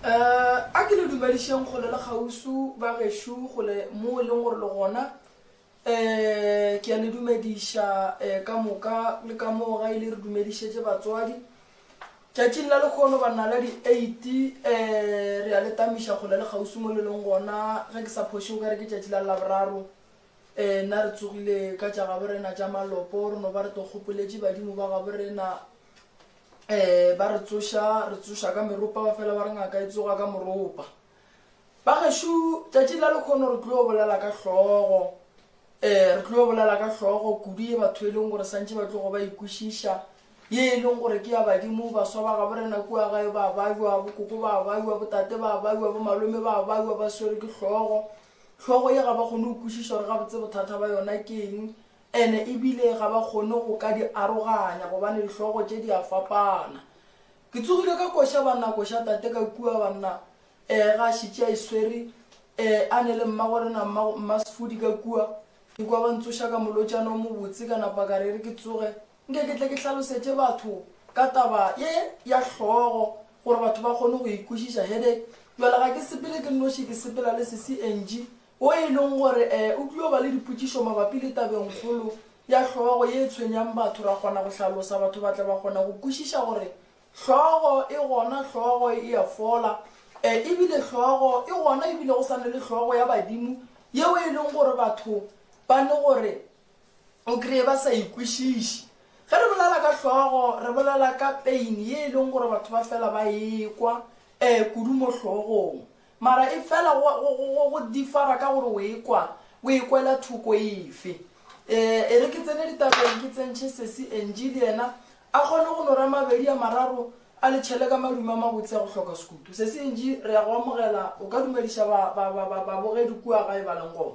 Um a ke le dumedišeng kgole le kgausu ba gešo kgole mo e leng gore le gona. Um ke a le dumediša um ka moka le ka moo ga e le re dumedišetše batswadi. Tšatšing la lekgono banna la di-eight um re a le tamiša kgole le kgauswi mo le leng gona. Ge ke sa phoše o ka re ke tšatši la Laboraro. Um nna re tsogile ka tša gabo rena tša malopo, re no ba re tlo kgopoletše badimo ba gabo rena. Um ba re tsoša, re tsoša ka meropa ba fela ba re ngaka e tsoga ka moropa. Bagešo, tšatši la lekgono re tlo bolela ka hlogo. Ee, re tlo bolela ka hlogo kudu ye batho e leng gore santše ba tlogo ba ikwešiša, ye e leng gore ke ya badimo, baswa ba gabo rena kua gae ba bajwa, bokoko ba bajwa, botate ba bajwa, bomalome ba bajwa, ba swerwe ke hlogo. Hlogo ye ga ba kgone go kwešiša gore gabotse bothata ba yona ke eng, ene ebile ga ba kgone go ka di aroganya gobane dihlogo tše di a fapana. Ke tsogile ka koša banna, koša tate ka kua banna, Ee, ga a šetše a e swere, ee, a ne le mmagorena, mma, mmasefodi ka kua. Ke kwa ba ntsoša ka molotšana o mobotse, ka napa ka re, E re ke tsoge, nke ke tle ke hlalosetše batho ka taba ye ya hlogo, gore batho ba kgone go e kwešiša. Headache. Bjale ga ke sepele ke nnoši, ke sepela le sesi Angie, wo e leng gore, ee, o tlilo ba le dipotšišo mabapi le tabengkgolo ya hlogo ye e tshwenyang batho, ra kgona go hlalosa, batho ba tla ba kgona go kwešiša gore Hlogo e gona, hlogo e a fola. E, ebile hlogo e gona, ebile go sa ne le hlogo ya badimo yeo e leng gore batho ba ne gore o kry-e ba sa ikwešiše. Ge re bolela ka hlogo, re bolela ka pain ye e leng gore batho ba fela ba ekwa e, kudu mo hlogong. Mara e fela go, go, go, go differa ka gore o ekwa, o ekwela thoko efe. E, e re ke tsene ditabeng ke tsentšhe sesi Angie le yena A kgone go no ra mabedi a mararo a le tšhele ka madume a mabotse a go hloka sekutu. Sesi Angie, re a go amogela. O ka dumediša ba, ba, ba, ba, babogedi kua gae ba leng gona.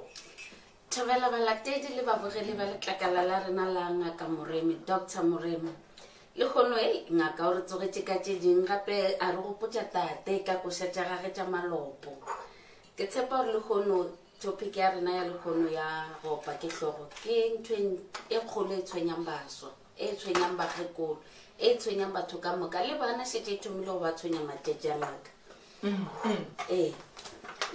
Thobela balatedi le babogeli ba letlakala la rena la Ngaka Moremi, Doctor Moremi. Lehono hei, ngaka o re tsogetše ka tše ding gape a re gopotša tate ka koša tša gage tša malopo. Ke tshepa gore lehono topic ya rena ya lehono ya go opa ke hlogo ke ntho e kgolo e tshwenyang baswa. e tshwenyang bakgekolo e tshwenyang batho ka moka le bana šetse e thomile go ba tshwenya matšatši a ngaka ee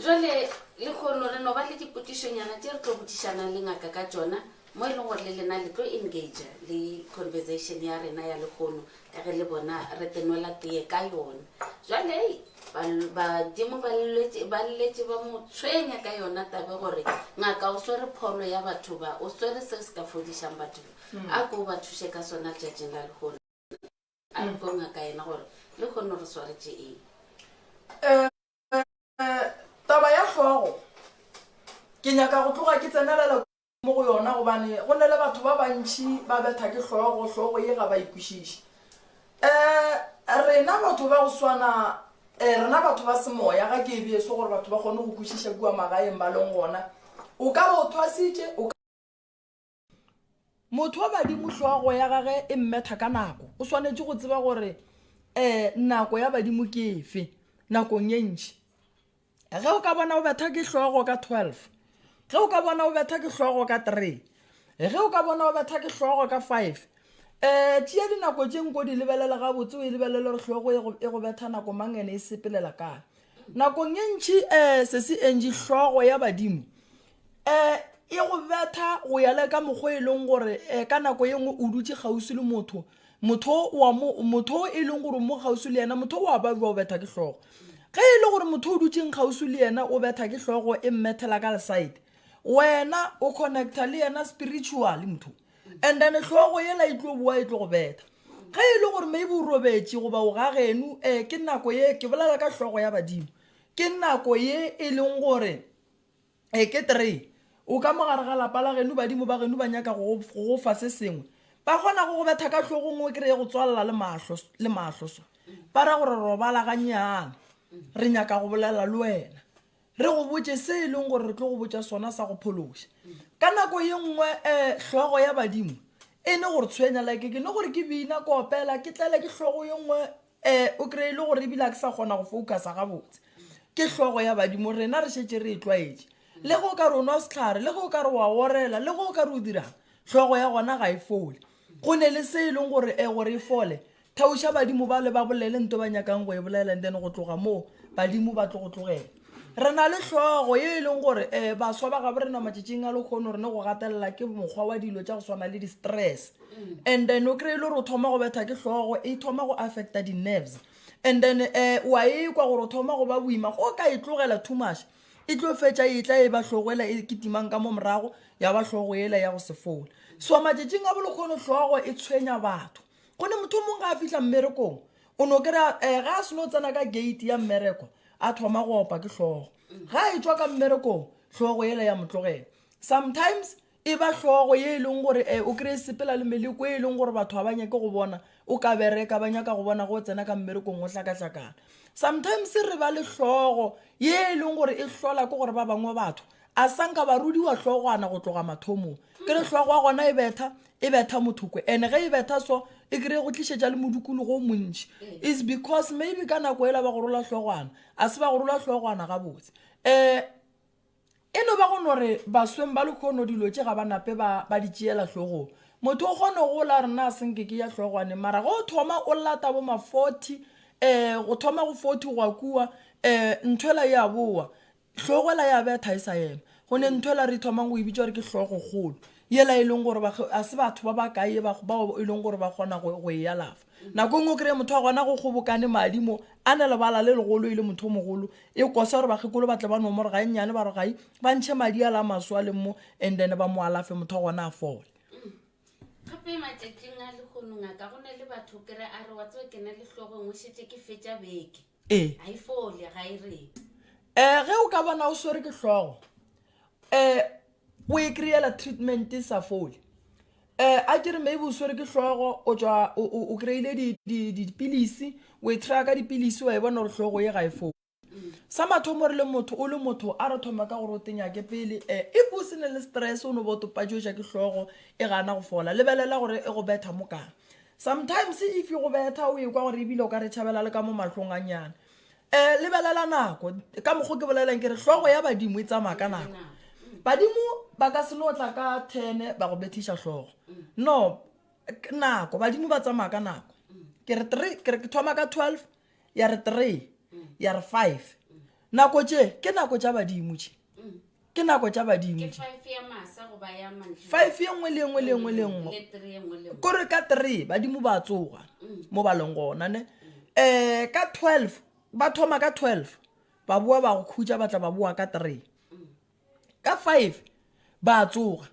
jale le kgono re no ba le dipotišonyana tše re tlo botšišanang le ngaka ka tšona mo e leng gore le lena le tlo engage le conversation ya rena ya lekgono ka ge le bona re tenwela tee ka yona jale badimo ba lletše ba mo tshwenya ka yona tabe gore ngaka o swere pholo ya batho ba o swere se se ka fodišang batho ba mm. a ko ba thuše ka sona letšatšing la lehono a re ko ngaka yena gore le kgone re swaretše eng eh, eh, taba ya hlogo ke nyaka go tloga ke tsenelela mo go yona gobane go ne le batho ba bantšhi ba betha ke hlogo hlogo ye ga ba ikwešiše um rena batho ba go swana um rena batho ba semoya ga ke e beso gore batho ba kgone go kwešiša kua magaeng ba leng gona o ka ba o thwasitše o Motho wa badimo hlogo ya gage e mmetha ka nako. O swanetše go tseba gore um nako ya badimo ke efe nakong ye ntši. Ge o ka bona o betha ke hlogo ka 12, ge o ka bona o betha ke hlogo ka 3, ge o ka bona o betha ke hlogo ka 5, um tšea dinako tše nko di lebelele gabotse o e lebelele gore hlogo e go, e go betha nako mang ene e sepelela kae. Nakong ye ntši um sesi Angie hlogo ya badimo um e go betha go ya le ka mokgwa e leng gore um ka nako ye nngwe o dutše kgauswi le motho motho wa mo motho e leng gore mo kgauswi le yena motho wa ba o betha ke hlogo ge e le gore motho o dutšeng kgauswi le yena o betha ke hlogo e mmethela ka lesaete wena o connecta le yena spiritually motho and then hlogo yela e tlo boa e tlo go betha ge e le gore maybe o robetše goba o gageno um ke nako ye ke bolela ka hlogo ya badimo ke nako ye e leng gore E ke tree. O ka mo gare ga lapa la geno, badimo ba geno ba nyaka go go fa se sengwe. Ba kgona go go betha ka hlogong o kry-e go tswalela le mahlo, le mahlo so. Ba ra gore robala gannyane. Re nyaka go bolela le wena. Re go botše se e leng gore re tlo go botša sona sa go phološa. Ka nako ye nngwe um hlogo ya badimo e ne gore tshwenya like ke ne gore ke bina ke opela ke tlele ke hlogo ye nngwe um o kry-e le gore ebile a ke sa kgona go focusa gabotse ke hlogo ya badimo rena re šetše re e tlwaetše le ge o ka re o nwa sehlare le ge o ka re wa orela le ge o ka re o dirang hlogo ya gona ga e fole go ne le se e leng gore um gore e fole. Theoša badimo bale ba bolele nto ba nyakang go e bolela and then go tloga moo badimo ba tlo go tlogela. Re na le hlogo ye e leng gore um baswa ba gabo rena matšatšing a lekgono re ne go gatelela ke mokgwa wa dilo tša go swana le di-stress and then o kry-e le gore o thoma go betha ke hlogo e thoma go affecta di-nerves and then um wa e kwa gore o thoma go ba boima go ka e tlogela too much e tlo fetša e tla e ba hlogo ela e kitimang ka mo morago ya ba hlogo ela ya go se fole. So matšatšing a bolekgono hlogo e tshwenya batho. Gone motho o mongwe ga a fihla mmerekong o no kry-a um ga a seno tsena ka gate ya mmereko a thoma go opa ke hlogo. Ga a etšwa ka mmerekong hlogo ela ya mo tlogela. Sometimes e ba hlogo ye e leng gore um o kry-e sepela le meleko e leng gore batho ga ba nyake go bona o ka bereka, ba nyaka go bona go tsena ka mmerekong o hlakahlakana. Sometimes re ba le hlogo ye e leng gore e hlola ke gore ba bangwe batho a sanka ba rudiwa hlogwana go tloga mathomong. Ke re hlogo ya gona e betha, e betha motho kwe. And ge e betha so, e kry-e go tlišetša le modikologo o montši. Is because maybe ka nako ela ba go rola hlogwana, a se ba go rola hlogwana gabotse. Um e no ba go no re basweng ba lekgono dilo tše ga ba nape ba, ba di tšeela hlogong. Motho o kgone go gola a re nna a senke ke ya hlogwaneng, mara ge o thoma o lata bo ma 40, um go thoma go 40 go ya kua, um ntho ela e a boa. Hlogo ela ya betha e sa ema. Go ne ntho ela re thomang go e bitša gore ke hlogokgolo, yela e leng gore a se batho ba ba kae bao e leng gore ba kgona go e alafa. Nako e nngwe o kry-e motho wa gona go kgobokane madi mo, a ne lebala le legolo e le motho o mogolo, e kosa gore bakgekolo ba tle ba no mo re ga e nnyane ba re gai, ba ntšhe madi a la maso a leng mo and then ba mo alafe motho wa gona a fole. Gape matšatšing a lehono ngaka go na le batho o kry-e a re wa tseba ke na le hlogo engwe šetše ke fetša beke. Ee. Ga e fole, ga e reng. Um ge o ka bona o swere ke hlogo um o e kry-ela treatment e sa fole um a ke re maybe o swere ke hlogo o tšwa o kry-ile dipilisi o e try-a ka dipilisi wa e bona gore hlogo ye ga e fole. Sa mathomo re le motho o le motho a re thoma ka gore o tenyake pele um if o se ne le stress o no bo topatšoša ke hlogo e gana go fola lebelela gore e go betha mo kang. Sometimes if e go betha o ekwa gore ebile o ka re tšhabela le ka mo mahlong a nyane. Um lebelela nako ka mokgo ke bolelang ke re hlogo ya badimo e tsamaya ka nako. Badimo ba ka se no tla ka 10 ba go bethiša hlogo. No, nako badimo ba tsamaya ka nako. Ke re 3 ke re ke thoma ka 12 ya re 3 ya re 5. Nako tše ke nako tša badimo tše. Ke nako tša badimo Ke 5 ya masa goba ya mantsiboa? 5 ye nngwe le nngwe le nngwe le nngwe. Le 3 ye nngwe le nngwe. Kore ka 3 badimo ba tsoga mo ba leng gona ne. Eh ka 12 ba thoma ka 12 ba boa ba go khutša ba tla ba boa ka 3. Ka 5 ba tsoga.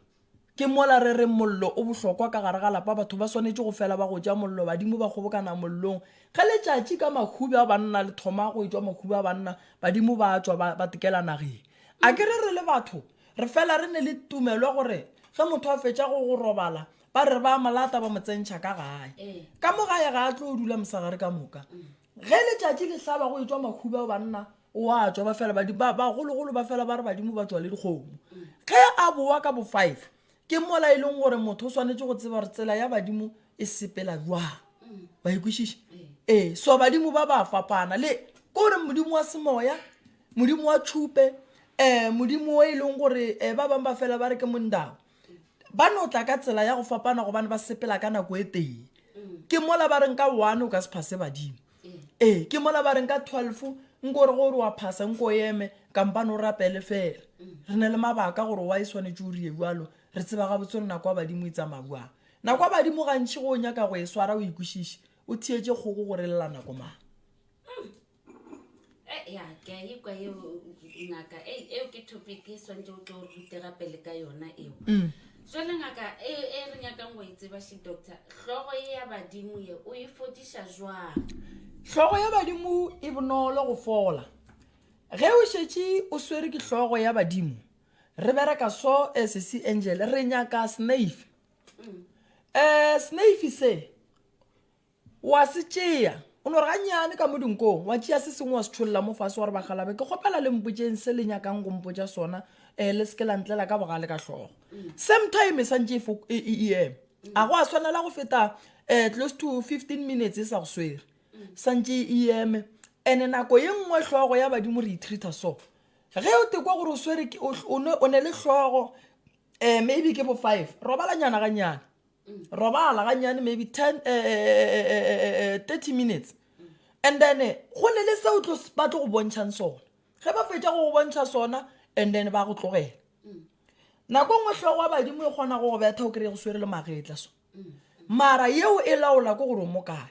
Ke mola re reng mollo o bohlokwa ka gare ga lapa, batho ba swanetše go fela ba go ja mollo, badimo ba kgobokana mollong. Ge letšatši ka mahubi a banna le thoma go etšwa mahubi a banna, badimo ba tšwa ba, ba tekela nageng. A ke re re le batho re fela re ne le tumelo ya gore ge motho a fetša go go robala ba re ba molata ba mo tsentšha ka gae. Ka mo gae ga a tlo dula mosegare ka moka. Ge letšatši le hlaba go etšwa mahubi a banna, o a tšwa, ba fela badi, ba, bagologolo ba fela ba re badimo ba tšwa le dikgomo. Ge a boa ka bo 5, ke mola e leng gore motho o swanetše go tseba gore tsela ya badimo e sepela jwang. Wa e kwešiša? Ee, so badimo ba ba fapana le ke gore modimo wa semoya, modimo wa tšhupe, um modimo o e leng gore um ba bangwe ba fela ba re ke mondao. Ba no tla ka tsela ya go fapana gobane ba sepela ka nako e tee. Ke mola ba reng ka 1 o ka se phase badimo. Ee, ke mola ba reng ka 12 nko re gore wa phasa nko eme kampane o rapele fela. Re ne le mabaka gore wa e swanetše o rie bjalo, re tseba gabotse gore nako ya badimo e tsamaya bjang. Nako ya badimo gantši go o nyaka go e swara o e kwešiše, o theetše kgogo gore e lla nako mang. Eh, ya ke a ikwa eo ngaka eo ke topic e swantse o tlo rute gape le ka yona eo mm. jale ngaka e, e re nyakang go e tseba she doctor hlogo e ya badimo ye o e fodiša jwang hlogo ya badimo e bonolo go fola ge o šetše o swere ke hlogo ya badimo re bereka so eh, sesi angel re nyaka snafe um eh, snafe se Wa se tšea, o no re gannyane ka mo dinkong, wa tšea se sengwe wa se tšholla mo fase, wa re, Bakgalabe, ke kgopela le mpotšeng se le nyakang go mpotša sona, um le se ke la ntlela ka bogale ka hlogo. Same time e santše e, e, e, e eme. A go a swanela go feta um close to 15 minutes e sa go swere. Santše e eme. And nako ye nngwe hlogo ya badimo re e treat-a so. Ge o tekwa gore o swere, o ne le hlogo, um maybe ke bo 5, robalanyana gannyane. Robala gannyane maybe 10 30 minutes and then go ne le seo tlo ba tlo go bontšhang sona. Ge ba fetša go go bontšha sona and then ba go tlogela. Nako nngwe hlogo ya badimo e kgona go go betha o kry-e go swere le magetla so. Mara yeo e laola ke gore o mo kae.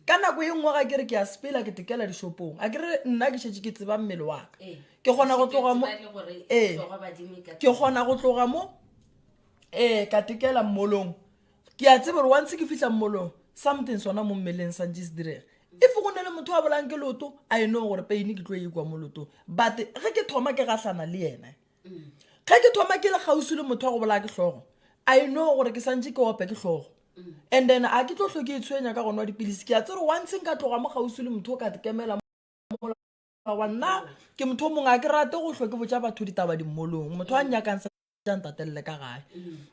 Ka nako ye nngwe ga ke re ke a sepela ke tekela dishopong, a ke re nna ke šetše ke tseba mmele wa ka. Ke kgona go tloga mo, ee, ke kgona go tloga mo, ee, ka tekela mmolong. Ke a tseba gore once ke fihla mmolong, something sona mo mmeleng santše se direga. If go ne le motho a bolang ke leoto, I know gore pain ke tlo e kwa mo leotong. But ge ke thoma ke gahlana le yena, ge ke thoma ke le kgauswi le motho wa go bolaya ke hlogo, I know gore ke santše ke ope ke hlogo. And then a ke tlo hlo ke itshwenya ka go nwa dipilisi. Ke a tseba gore once nka tloga mo kgauswi le motho o ka kemela mola wa nna, ke motho o mongwe a ke rate go hlo ke botša batho ditaba dimmolong. Motho a nnyakang sa ntatelele ka gae.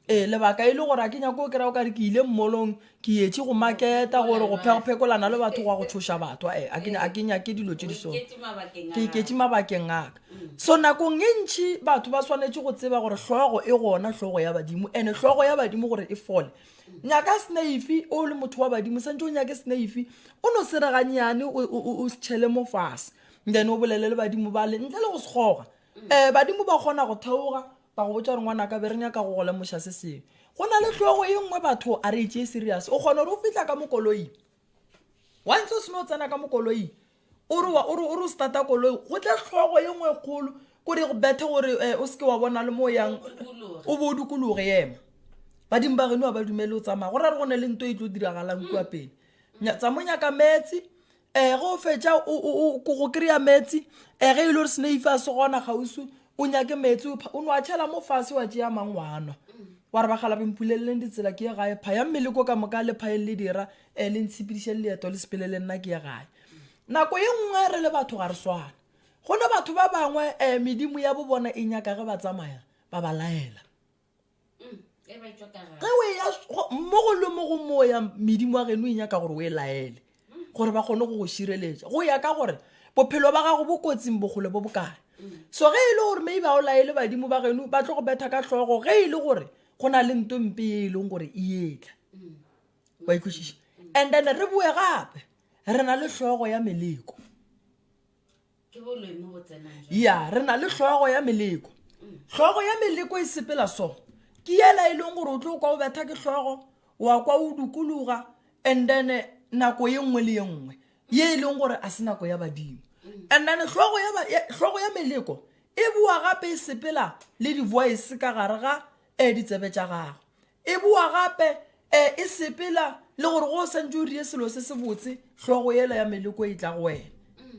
Ee, lebaka e le gore a ke nyako o kry-a o kare ke ile mmolong ke etše go maketa gore go phekolana le batho gwa go tshoša batho. Ee, a ke nyake dilo tše di so. Ke iketše mabakeng a ka. So nakong e ntši batho ba swanetše go tseba gore hlogo e gona, hlogo ya badimo, and hlogo ya badimo gore e fole. Nyaka sneifi o le motho wa badimo, santse o nyake sneifi o no se re gannyane o se tšhele mo fase, then o bolele le badimo bale ntle le go se goga. Badimo ba kgona go theoga ba go botša gore ngwanaka be re nyaka go go lemoša se sengwe. Go na le hlogo ye nngwe batho a re e tšee serious. O kgona gore o fihla ka mo koloing, wa ntse o seno tsena ka mo koloing, o re o re o re o starta koloi, go tle hlogo ye nngwe e kgolo kore go bethe gore o seke wa bona le mo o yang, o bo o dikologe. Ema, badimo ba geno ga ba dumele o tsamaya, go ra re go ne le nto e tlo diragalang kua pele. Tsa mo nyaka meetse, ge o fetša go kry-a meetse, ge e le gore sneife a se gona kgauswi, o nyake meetse o no a tšhela mo fase wa tšea mang wa nwa. Wa re bagala bempuleleleng ditsela ke ye gae, phaya mmeleko ka moka le phayeng le dira, le ntshepediše leeto le sepele le nna ke ye gae. Nako ye nngwe re le batho ga re swane. Go ne batho ba bangwe medimo ya bo bona e nyaka ge ba tsamaya ba ba laela. Ge o eya mo go le mo go mo ya medimo wa geno e nyaka gore o e laele gore ba kgone go go šireletša go ya ka gore bophelo ba gago bo kotsing bokgole bo bokae. So ge e le gore maybe ga o laele badimo ba geno ba tlo go betha ka hlogo ge e le gore go na le nto mpe ye e leng gore e etla. Wa ikwešiša? And then re boe gape re na le hlogo ya meleko. Ya, re na le hlogo ya meleko. Hlogo ya meleko e sepela so. Ke yela e leng gore o tlo kwa o betha ke hlogo, wa kwa o dukuluga, and then nako ye nngwe le ye nngwe ye e leng gore a se nako ya badimo. And then hlogo ya, hlogo ya meleko e boa gape e sepela le di-voice ka gare ga ditsebe tša gago. E boa gape e sepela le gore go o santse o rie selo se se botse, hlogo yela ya meleko e tla go wena.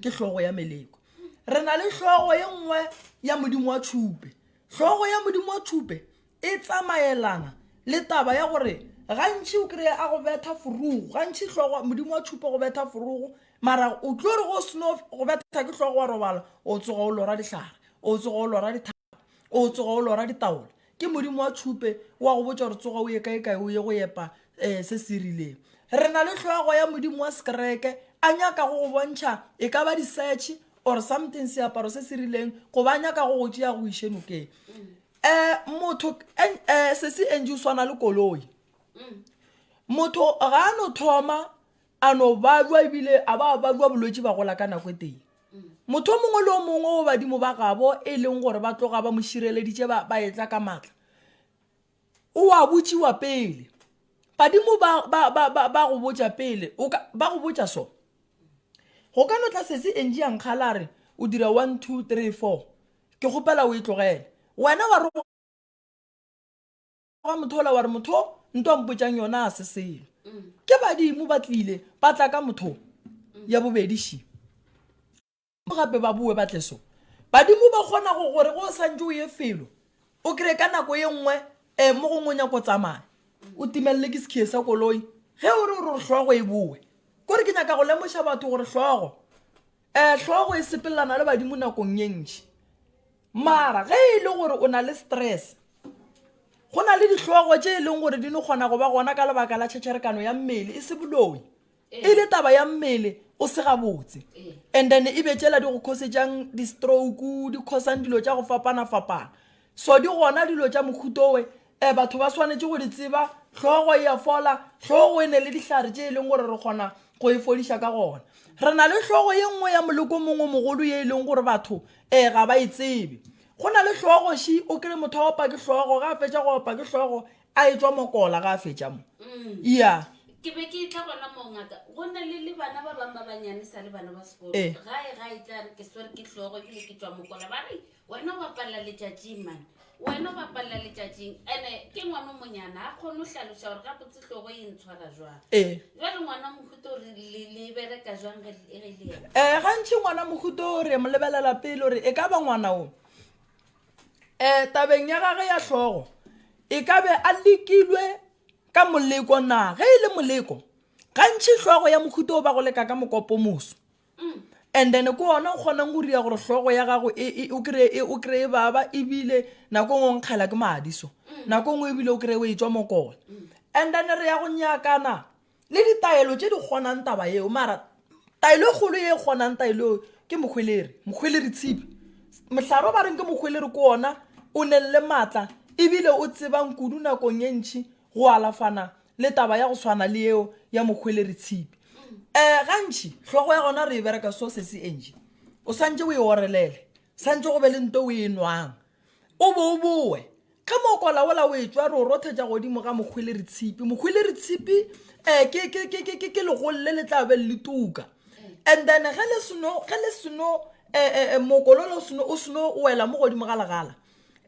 Ke hlogo ya meleko. Re na le hlogo ye nngwe ya modimo wa tšhupe. Hlogo ya modimo wa tšhupe e tsamaelana le taba ya gore gantši o kry-e a go betha forogo, gantši hlogo modimo wa tšhupe go betha forogo, mara o tlo re go seno go betha ke hlogo wa robala, o tsoga o lora dihlare, o tsoga o lora dithaba, o tsoga o lora ditaola. Ke modimo wa tšhupe wa go botša gore tsoga o ye kae kae o ye go epa se se rileng. Re na le hlogo ya modimo wa sekereke a nyaka go go bontšha e ka ba di-search or something, seaparo se se rileng, goba a nyaka go go tšea go iše nokeng. Motho se se Angie o swana le koloi. Motho ga a no thoma a no babjwa ebile a ba babjwa bolwetši ba gola ka nako e tee. Motho o mongwe le o mongwe o badimo ba gabo e leng gore ba tloga ba mo šireleditše ba etla ka maatla, o a botšiwa pele. Badimo ba go botša pele, ba go botša so. Go ka no tla sesi Angie a nkgala a re o dira 1 2 3 4, ke kgopela o e tlogele. Wena wa re ga motho ola wa re motho nto a mpotšang yona a se selo. Ke badimo ba tlile ba tla ka motho ya bobedi ši. Gape ba boe ba tle so. Badimo ba kgona go gore go santše o ye felo, o kry-e ka nako ye nngwe mo gongwe o nyako tsamaya, o timelele ke sekhie sa koloi. Ge o re o re hlogo e boe, kore ke nyaka go lemoša batho gore hlogo hlogo e sepelelana le badimo nakong ye ntši. Mara ge e le gore o na le stress, go na le dihlogo tše e leng gore di no kgona go ba gona ka lebaka la tšhetšherekano ya mmele, e se boloi, e le taba ya mmele o se gabotse, and then e be tšela di go khosetšang di-stroke, di khosang dilo tša go fapana-fapana. So di gona dilo tša mohutowe. um batho ba swanetše go di tseba hlogo e a fola hlogo e ne le dihlare tše e leng gore re kgona go e fodiša ka gona re na le hlogo ye nngwe ya moleko mongwe mogolo ye e leng gore batho um ga ba e tsebe go na le hlogo ši o kry motho a opa ke hlogo ga a fetša go opa ke hlogo a e tswa mokola ga a fetša mo mm. ya ke be ke tla gona mo ngaka go na le le bana ba bangwe ba banyane sa le bana ba sekolo eh. gae ga e tla re ke swere ke hlogo ebile ke tswa mokola ba re wena o bapalela letšatšing mane wena o bapalela letšatšing ande ke ngwana o monyana a kgone go hlaloša gore gabotse hlogo e ntshwara jwang ee jale ngwana mohuto re le bereka jwang ge le ena um gantši ngwana mohuto re mo lebelela pele gore e ka ba ngwana o um tabeng ya gage ya hlogo e ka be a lekilwe ka moleko na ge e le moleko gantši hlogo ya mohuto o ba go leka ka mokopo moso and then ke ona o kgonang go ria gore hlogo ya gago e, e, o kry-e o kry-e baba ebile nako ngwe o nkgela ke madi so nako ngwe ebile o kry-e o e tswa mokola and then re ya go nyakana le ditaelo tše di kgonang taba eo mara taelo e kgolo ye e kgonang taelo eo ke mokgweleri mokgweleri tshipi mohlare o ba reng ke mokgweleri ke ona o neng le maatla ebile o tsebang kudu nakong e ntšhi go alafana le taba ya go swana le eo ya mokgweleri tshipi um gantšhi hlogo ya gona re e bereka so se se entši o santše o e orelele santše go be le nto o e nwang o bo o boe ge mokola ola o etšwa re o rothetša godimo ga mokgweleri tshipi mokgweleri tshipi um ke legolo le le tla be le tuka and then ge le seno ge le seno um mokolo o seno o wela mo godimo ga legala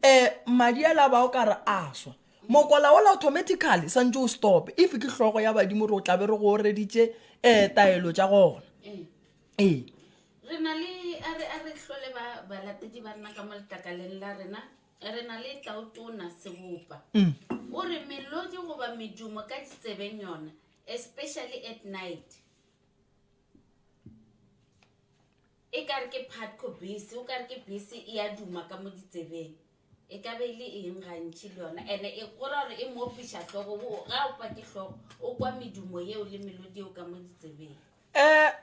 um madi a la ba o ka re a swa mokola ola automatically santse o stop if ke hlogo ya badimo re o tlabe re go oreditše um taelo tša gona ee re na le a re a re hlole ba balatedi ba rena ka mo letlakaleng la rena re na le tlautona sebopa mm. o re melodi goba medumo ka ditsebeng yona especially at night e ka re ke patco bese o ka re ke bese e ya duma ka mo ditsebeng e ka be e le eng gantši le yona ene e gora gore e mo opiša hlogo ga o pa ke hlogo o kwa medumo yeo le melodi eo ka mo ditsebeng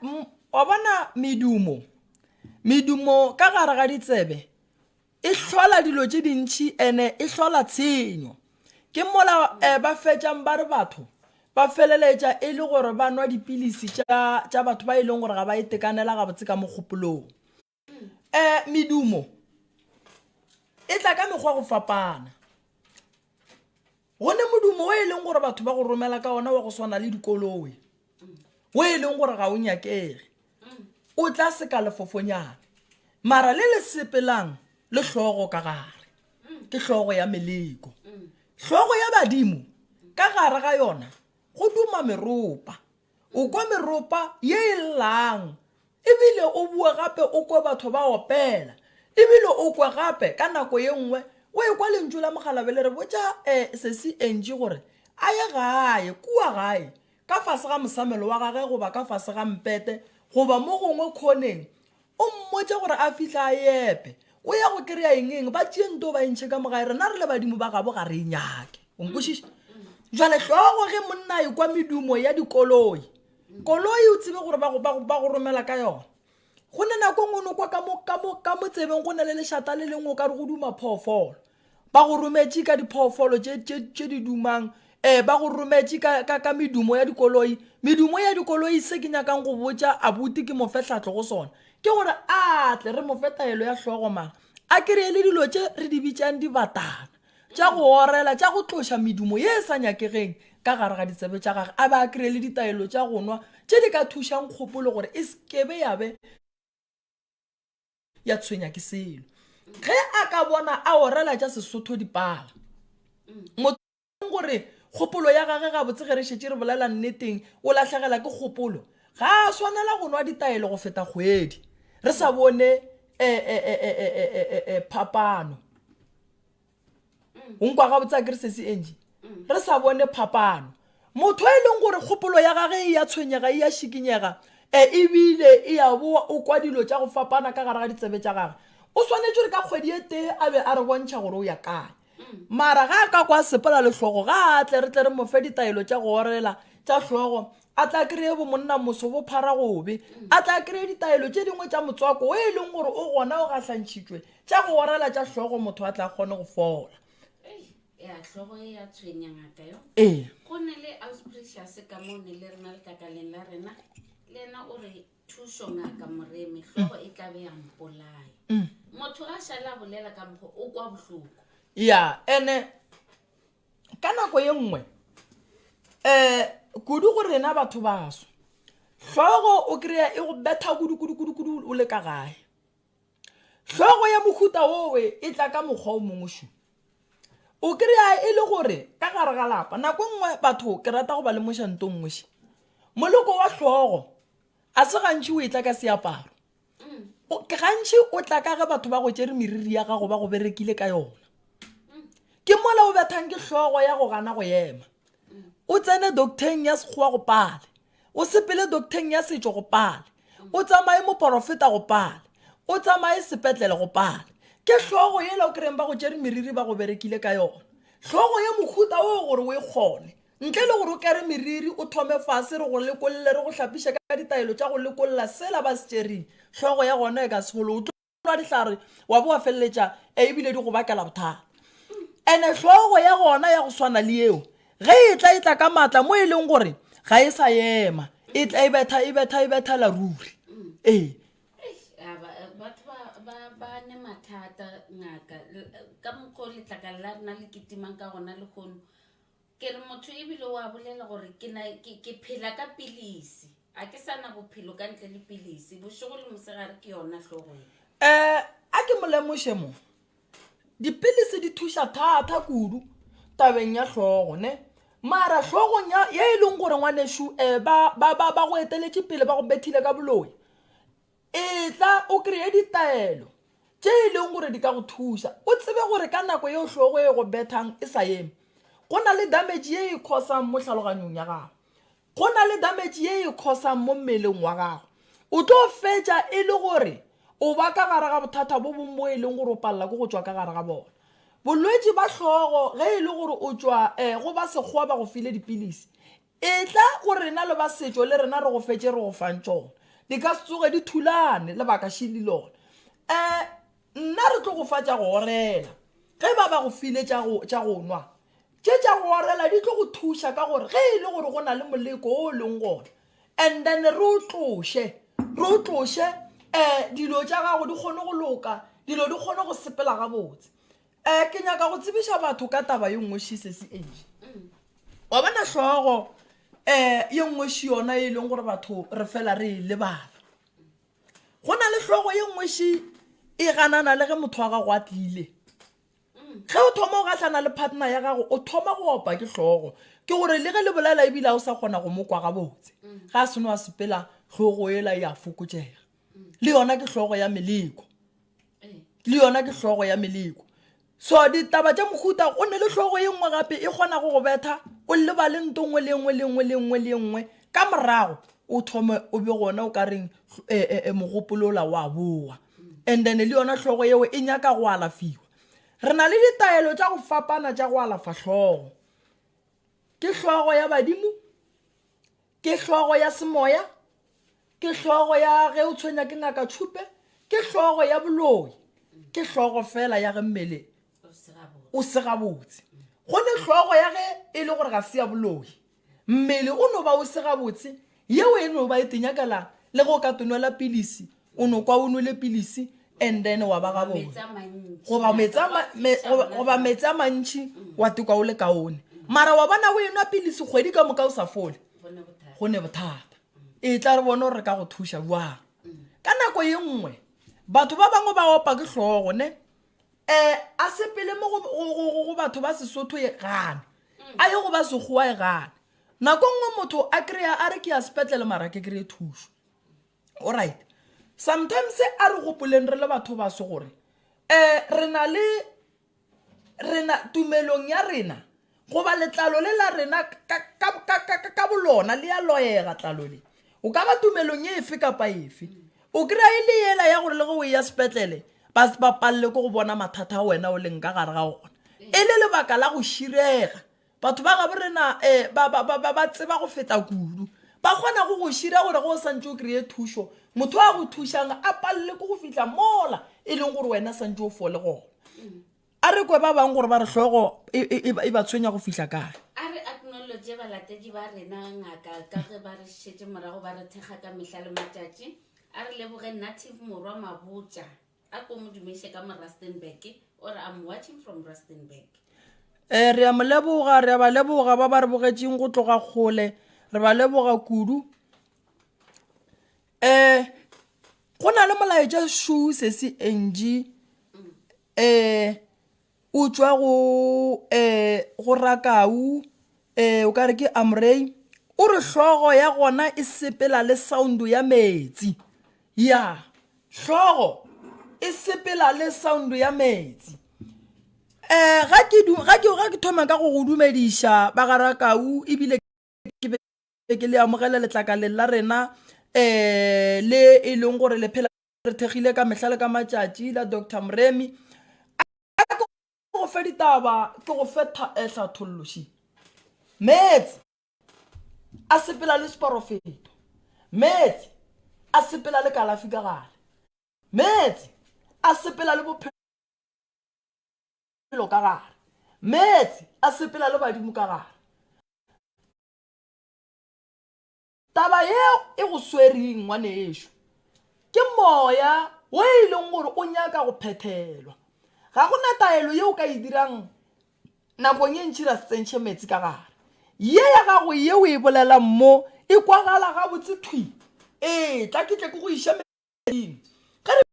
um wa bona medumo medumo ka gare ga ditsebe e hlola dilo tše dintšhi ene e hlola tshenyo ke mola um ba fetšang ba re batho ba feleletša e le gore ba nwa dipilisi tša batho ba e leng gore ga ba itekanela gabotse ka mogopolong um medumo e tla ka mekgwa go fapana go ne modumo o e leng gore batho ba go romela ka ona wa go swana le dikoloi o e leng gore ga o nyakege o tla seka lefofonyane mara le le sepelang le hlogo ka gare ke hlogo ya meleko hlogo ya badimo ka gare ga yona go duma meropa o kwa meropa ye e llang ebile o bue gape o kwe batho ba opela ebile o kwe gape ka nako ye nngwe o e kwa lentšu la mogalabe le re botša um sesi entši gore a ye gae kua gae ka fase ga mosamelo wa gage goba ka fase ga mpete goba mo gongwe khoneng o mmotše gore a fihla a epe o ya go kry-a eng eng ba tšee nto ba entšhe ka mogae rena re le badimo ba gabo ga re e nyake o nkwešiša jale hlogo ge monna e kwa medumo ya dikoloi koloi o tsebe gore ba go romela ka yona go ne nako nngwe no kwa ka mo tsebeng go na le lešata le lengwe o ka re go duma phoofolo ba go rometše ka diphoofolo tše di dumang um ba go rometše ka medumo ya dikoloi medumo ya dikoloi se ke nyakang go botša abuti ke mo fe tlhahlo go sona ke gore a tle re mo fe taelo ya hlogo mara a kry-e le dilo tše re di bitšang dibatana tša go orela tša go tloša medumo ye e sa nyakegeng ka gare ga ditsebe tša gage a be a kry-e le ditaelo tša go nwa tše di ka thušang kgopolo gore e sekebe ya be ya tshwenya ke selo ge a ka bona a orela tša sesotho dipala motho gore kgopolo ya gage gabotse ge re šetše re bolela nneteng o lahlegela ke kgopolo ga a swanela go nwa ditaelo go feta kgwedi re sa bone eh, eh, eh, phapano o nkwa gabotse a kere sesi enji re sa bone phapano motho e leng gore kgopolo ya gage e ya tshwenyega e ya šikinyega e ebile e ya boa o kwa dilo tša go fapana ka gare ga ditsebe tša gage o swanetše gore ka kgwedi e tee a be a re bontšha gore o ya kae mara ga a ka kwa sepela le hlogo ga a tle re tle re mo fe ditaelo tša go orela tša hlogo a tla kry-e bo monna moso bo phara gobe a tla kry-e ditaelo tše dingwe tša motswako o e leng gore o gona o gahlantšhitšwe tša go orela tša hlogo motho a tla kgone go fola. Ya hlogo e ya tshwenya ngaka yo. Ee. Go ne le Aus Precious ka mo ne le rena letlakaleng la rena, le yena o re thušo ngaka Moremi, hlogo e tla be ya mpolaya. Motho ga šale a bolela ka mokgwa o kwa bohloko. Ya, ene ka nako ye nngwe um kudu go rena batho baso, hlogo o kry-a e go betha kudu kudu kudu kudu o le ka gae. Hlogo ya mohuta wowe e tla ka mokgwa o mongwe šo. O kry-a e le gore ka gare ga lapa nako e nngwe batho ke rata go ba lemoša nto nngwe še. Moleko wa hlogo a se gantši o e tla ka seaparo. Gantši o tla ka ge batho ba go tšere meriri ya gago ba go berekile ka yona. Ke mola o bethang ke hlogo ya go gana go ema. O tsene docteng ya sekgowa go pale, o sepele docteng ya setšo go pale, o tsamaye moporofeta go pale, o tsamaye sepetlele go pale. Ke hlogo yela o kry-eng ba go tšere meriri ba go berekile ka yona. Hlogo ya mohuta wo gore o e kgone, ntle le gore o kere meriri o thome fase re go lekolle, re go hlapiše ka ditaelo tša go lekolla sela ba se tšereng, hlogo ya gona e ka se fole. O tlo nwa dihlare wa bo wa feleletša ebile di go bakela bothata. Ene hlogo ya gona ya go swana le yeo ge e tla e tla ka maatla mo e leng gore ga e sa ema, e tla e betha e betha e bethela ruri. Ee. Batho ba ne mathata ngaka ka mokgwa o letlakala la rena le kitimang ka gona lehono. Ke re motho ebile o a bolela gore ke na, ke, ke phela ka pilisi, a ke sa na bophelo ka ntle le pilisi, bošego le mosegare ke yona hlogo e. A ke mo lemoše mo, dipilisi di thuša thata kudu tabeng ya hlogo ne, mara hlogong ya, ye e leng gore ngwanešu um ba, ba, ba, ba go eteletše pele ba go bethile ka boloi, Etla o kreye ditaelo tše e leng gore di ka go thuša. O tsebe gore ka nako yeo hlogo e go bethang e sa eme, go na le damage ye e khosang mo hlaloganyong ya gago. Go na le damage ye e khosang mo mmeleng wa gago. O tlo fetša e le gore o ba ka gare ga bothata bo bong bo e leng gore o palela ke go tšwa ka gare ga bona. Bolwetši ba hlogo ge e le gore o tšwa go ba sekgowa ba go file dipilisi, Etla go rena le ba setšo le rena re go fetše re go fang tšona. Di ka se tsoge di thulane lebaka šili lona. Um nna re tlo go fa tša go orela. Ge ba ba go file tša go, tša go nwa, tše tša go orela di tlo go thuša ka gore ge e le gore go na le moleko o leng gona, and then re o tloše, re o tloše, um dilo tša gago di kgone go loka, dilo di kgone go sepela gabotse. Um ke nyaka go tsebiša batho ka taba ye nngwe še sesi Angie. Wa bona hlogo um ye nngwe še yona e leng gore batho re fela re e lebala. Go na le hlogo ye nngwe še e ganana le ge motho wa gago a tlile. Ge o thoma o gahlana le partner ya gago o thoma go opa ke hlogo. Ke gore le ge le bolela ebile ga o sa kgona go mo kwa gabotse. Ga a seno a sepela hlogo ela e a fokotšega. Le yona ke hlogo ya meleko. Le yona ke hlogo ya meleko. So ditaba tša mohuta o ne le hlogo ye nngwe gape e kgonago go betha o lebale nto nngwe le nngwe le nngwe le nngwe le nngwe ka morago o thome o be gona o ka reng mogopolola wa boa. And then le yona hlogo yeo e nyaka go alafiwa. Re na le ditaelo tša go fapana tša go alafa hlogo. Ke hlogo ya badimo, ke hlogo ya semoya, ke hlogo ya ge o tshwenya ke ngaka tšhupe, ke hlogo ya boloi, ke hlogo fela ya ge mmele o se gabotse. Go ne hlogo ya ge e le gore ga se ya boloi, mmele o no ba o se gabotse, yeo e no ba e tenyakela le ge o ka tonwela pilisi, o no kwa o nwele pilisi and then wa ba gabotse. Goba meetse a mantši wa tekwa o le kaone. Mara wa bona o enwa pilisi kgwedi ka moka o sa fole, go ne bothata. E tla re bone gore re ka go thuša jwang. Ka nako ye nngwe batho ba bangwe ba opa ke hlogo ne, a sepele mo go batho ba Sesotho e gane, a ye go ba Sekgowa e gane. Nako nngwe motho a kry-a a re ke ya sepetlele mara ke kry-e thušo. Alright, sometimes a re gopoleng re le batho baso gore re na le rena tumelong ya rena goba letlalo le la rena ka bolona le ya loega tlalo le. O ka ba tumelong ye efe kapa efe, o kry-a e le yela ya gore le ge o eya sepetlele ba ba palele ke go bona mathata a wena o leng ka gare ga ona, e le lebaka la go širega. Batho ba gabo rena ba tseba go feta kudu, ba kgona go go šira gore ge o santše o kry-e thušo, motho a go thušang a palele ke go fihla mola e leng gore wena santše o fole gona. A re kwe ba bangwe gore ba re hlogo e, e, e, e ba tshwenya go fihla kae. A re acknowledge balatedi ba rena ngaka ka ge ba re šetše morago ba re thekga ka mehla le matšatši. A re leboge Native Morwa Mabotja a ko mo dumeše ka mo Rustenburg o re I'm watching from Rustenburg. Eh, re a mo leboga, re a ba leboga ba ba re bogetšeng go tloga kgole, re ba leboga kudu. Eh, go na le molaetša šu sesi Angie um o tšwa go um go Rakau um o ka re ke Amrei o re hlogo ya gona e sepela le sound ya metsi ya hlogo e sepela le sound ya metsi um ga ke ga ke ga ke thoma ka go go dumediša ba ga Rakau ebile ke be ke le amogela letlakaleng la rena um le e leng gore le phela re thekgile ka mehla le ka matšatši la Doctor Moremi. A ke go fe ditaba, ke go fe eh, hlatholloši. Meetse a sepela le seporofeto. Meetse a sepela le kalafi ka gare. Meetse a sepela le bophelo ka gare. Meetse a sepela le badimo ka gare. Taba yeo e go swereng, ngwanešu, ke moya wo e leng gore o nyaka go phethelwa. Ga go na taelo ye o ka e dirang nakong ye ntši ra se tsentšhe meetse ka gare. Ye ya gago ye o e bolelang mo e kwagala gabotse thwi. Ee, tla ke tle ke go iše metsing. Ge re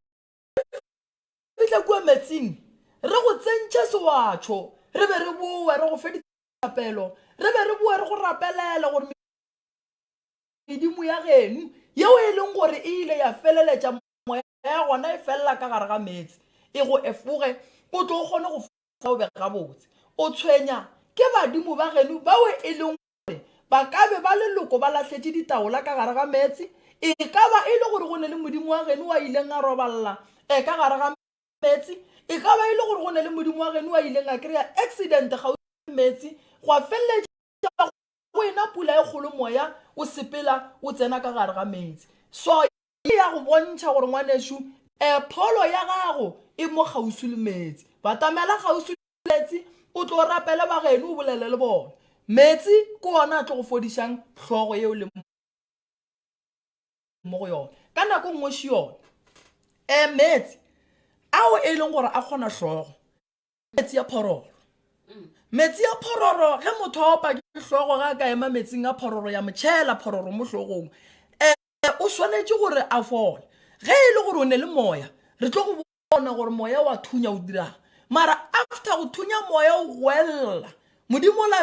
fihla kua metsing, re go tsentšhe sewatšho, re be re boe re go fe dithapelo, re be re boe re go rapelele gore medimo ya geno yeo e leng gore e ile ya feleletša moya ya gona e felela ka gare ga meetse e go efoge o tlo o kgone go fa o be gabotse. O tshwenya ke badimo ba geno bao e leng gore ba ka be ba leloko ba lahletše ditaola ka gare ga meetse, e ka ba e le gore go ne le modimo wa geno wa ileng a roballa e ka gare ga meetse, e ka ba e le gore go ne le modimo wa geno wa ileng a kry-a accident kgauswi le meetse gwa feleletša go ena pula e kgolo moya o sepela o tsena ka gare ga meetse. So ye ya go bontšha gore ngwanešu um pholo ya gago e mo kgauswi le meetse. Batamela kgauswi le meetse o tlo rapele ba geno o bolele le bona. Meetse ke ona a tlo go fodišang hlogo yeo leng mo go yona. Ka nako nngwe še yona um meetse ao e leng gore a kgona hlogo metsi a phororo metsi a phororo ge motho a opa ke hlogo ga a ka ema metsing a phororo ya motšhela phororo mo hlogong um o swanetše gore a fole ge e le gore o ne le moya re tlo go bona gore moya wa thunya o dirang mara after go thunya moya o goelela modimo la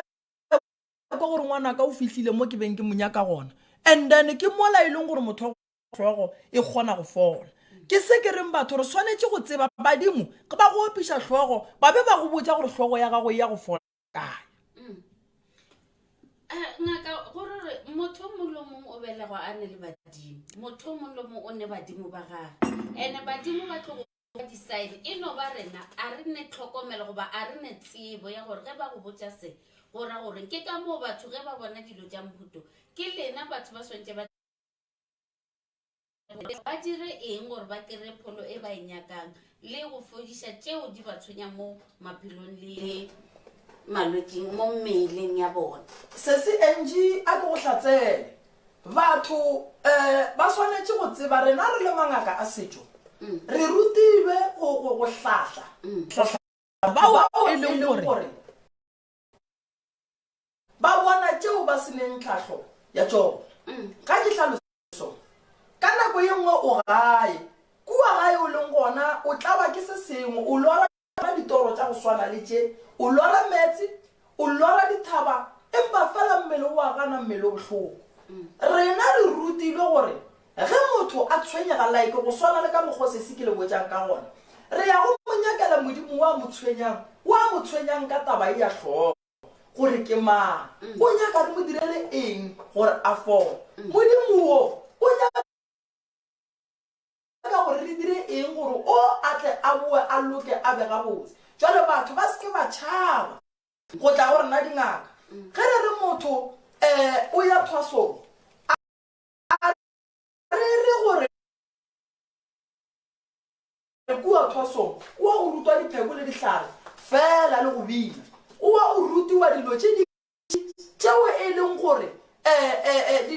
kwa gore ngwanaka o fihlile mo ke beng ke mo nyaka gona and then ke mola e leng gore motho hlogo e kgona go fola. Ke se ke reng batho re swanetše go tseba badimo ge ba go opiša hlogo ba be ba go botša gore hlogo ya gago e ya go fola kae. Mm. Eh, ngaka gore re motho o mongwe le mongwe o belegwa a ne le badimo motho o mongwe le mongwe o ne badimo ba gage and badimo ba tlo go decide e no ba rena a re ne tlhokomelo goba a re ne tsebo ya gore ge ba go botša se go ra goreng ke ka moo batho ge ba bona dilo tša mohuto ke lena batho ba swantše ba Ba dire eng gore ba kry-e pholo e ba e nyakang le go fodiša tšeo di ba tshwenyang mo maphelong le malwetšing mo mmeleng ya bona? Sesi Angie a ke go hlatsele. Batho um ba swanetše go tseba rena re le mangaka a setšo re rutilwe go go go hlahla hlahla bao e leng gore Ba bona tšeo ba se neng tlhahlo ya tšona. Ga ke hlaloso. Ka nako ye nngwe o gae. Kua gae o leng gona o tlaba ke se sengwe, o lora ditoro tša go swana le tše, o lora meetse, o lora dithaba, empa fela mmele o a gana, mmele o bohloko. Rena re rutilwe gore ge motho a tshwenyega like go swana le ka mokgwa sesi ke le botšang ka gona, re ya go mo nyakela Modimo wa mo tshwenyang, wa mo tshwenyang ka taba ye ya hlogo. gore ke mang, o nyaka re mo direle eng gore a fole. Modimo wo o nyaka gore re dire eng gore o a tle a boe a loke a be gabotse. Jwale batho ba se ke ba tšhaba go tla go rena dingaka. Ge re re motho um o ya thwasong, a re re gore Kua thwasong, kua go rutwa dipheko le dihlare. fela le go bina. O wa o rutiwa dilo tše dintši tšeo e leng gore um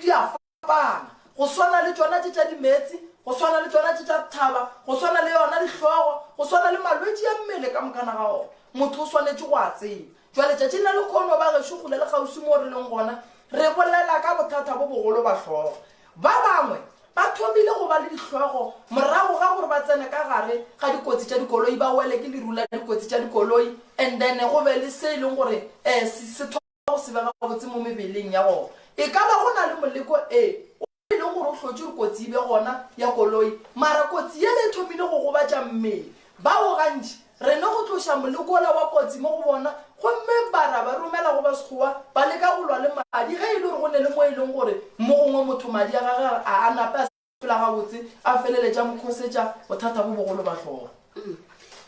di a fapana, go swana le tšona tše tša dimeetse, go swana le tšona tše tša thaba, go swana le yona dihlogo, go swana le malwetši a mmele ka mokana ga ona. Motho o swanetše go a tseba. Jwale tšatšing la lekhono ba gešo kgole le kgauswi moo re leng gona, re bolela ka bothata bo bogolo ba hlogo. Ba bangwe ba thomile go ba le dihlogo morago ga gore ba tsene ka gare ga dikotsi tša dikoloi, ba wele ke leru la dikotsi tša dikoloi and then go be le se e leng gore um se thoma go se be gabotse mo mebeleng ya bona. E ka ba go na le moleko e o e leng gore o hlotše gore kotsi e be gona ya koloi, mara kotsi yela e thomile go gobatša mmele. Bao gantši re no go tloša molekola wa kotsi mo go bona gomme ba ra ba romela go ba Sekgowa ba leka go lwa le madi ge e le gore go ne le mo e leng gore mo gongwe motho madi a gagwe a a nape a sepela gabotse a feleletša a mo khosetša bothata bo bogolo ba hlogo.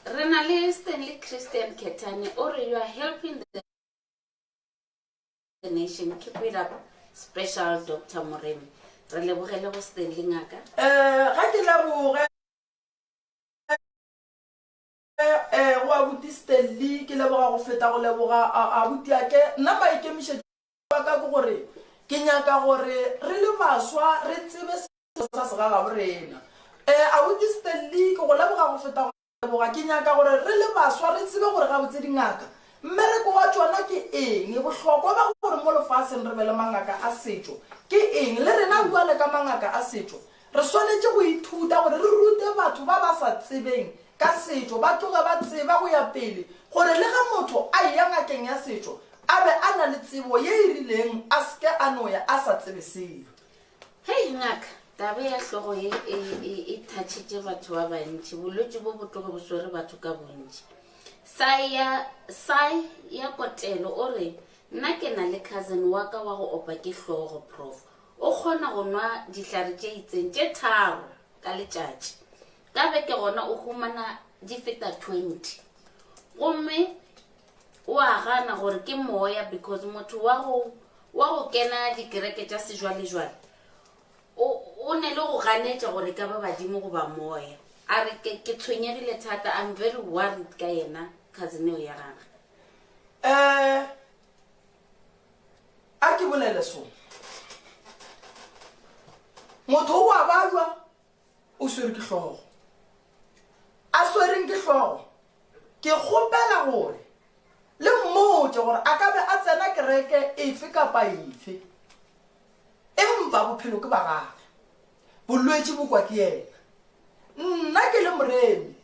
Re na le Stanley Christian Ketane o re you are helping the nation keep it up special Doctor Moremi. Re lebogele go Stanley ngaka. Eh, ga ke leboge eh go abuti Stanley ke leboga go feta go leboga abuti ake nna maikemišetšo a ka ke gore ke nyaka gore re le baswa re tsebe selo sa segagabo rena. Eh abuti Stanley ke go leboga go feta go leboga ke nyaka gore re le baswa re tsebe gore gabotse dingaka mmereko wa tšona ke eng, bohlokwa ba gore mo lefaseng re be le mangaka a setšo ke eng, le rena bjale ka mangaka a setšo Re swanetše go ithuta gore re rute batho ba ba sa tsebeng ka setšo ba tloge ba tseba go ya pele gore le ge motho a eya ngakeng ya setšo a be a na le tsebo ye e rileng a se ke a no ya a sa tsebe selo. Hei ngaka, taba ya hlogo ye e, e, e thatšhitše batho ba bantši. Bolwetši bo bo tloge bo swere batho ka bontši. Sai ya, Sai ya Kotelo o re, Nna ke na le cousin wa ka wa go opa ke hlogo, Prof. O kgona go nwa dihlare tše itseng tše tharo ka letšatši. Ka beke gona o humana di feta 20. Gomme o a gana gore ke moya because motho wa go wa go kena dikereke tša sejwalejwale o o ne le go ganetša gore e ka ba badimo goba moya. A re ke ke tshwenyegile thata, I'm very worried ka yena cousin eo ya gagwe. Eh A ke bolele so. Motho o a balwa o swere ke hlogo. A swereng ke hlogo. Ke kgopela gore le mmotše gore a ka be a tsena kereke efe kapa efe. Empa bophelo ke ba gagwe. Bolwetši bo kwa ke yena. Nna ke le moremi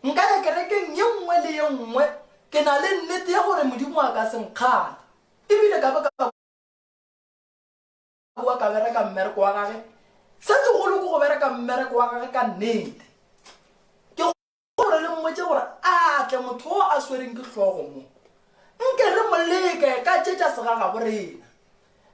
nka ya kerekeng ye nngwe le ye nngwe ke na le nnete ya gore Modimo a ka se nkgale. Ebile ka ba ka boa ka bereka mmereko wa gage. Se segolo ke go bereka mmereko wa gage ka nnete. Ke gore le mmotše gore a tle motho o a swereng ke hlogo mo. Nke re mo leke ka tše tša segagabo rena.